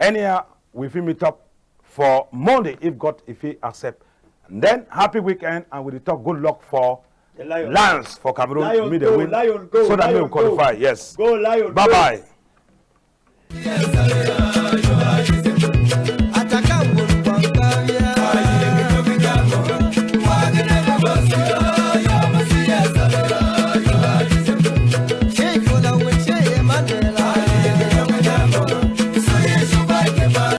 Anyhow, we fit meet up for Monday if God e fit accept. And then happy weekend, and we dey talk good luck for The Lion. Lions for Cameroon, Lion me dey go, win, Lion go, so that me Lion we qualify. Go. Yes. Go, Lion, Bye go. Bye.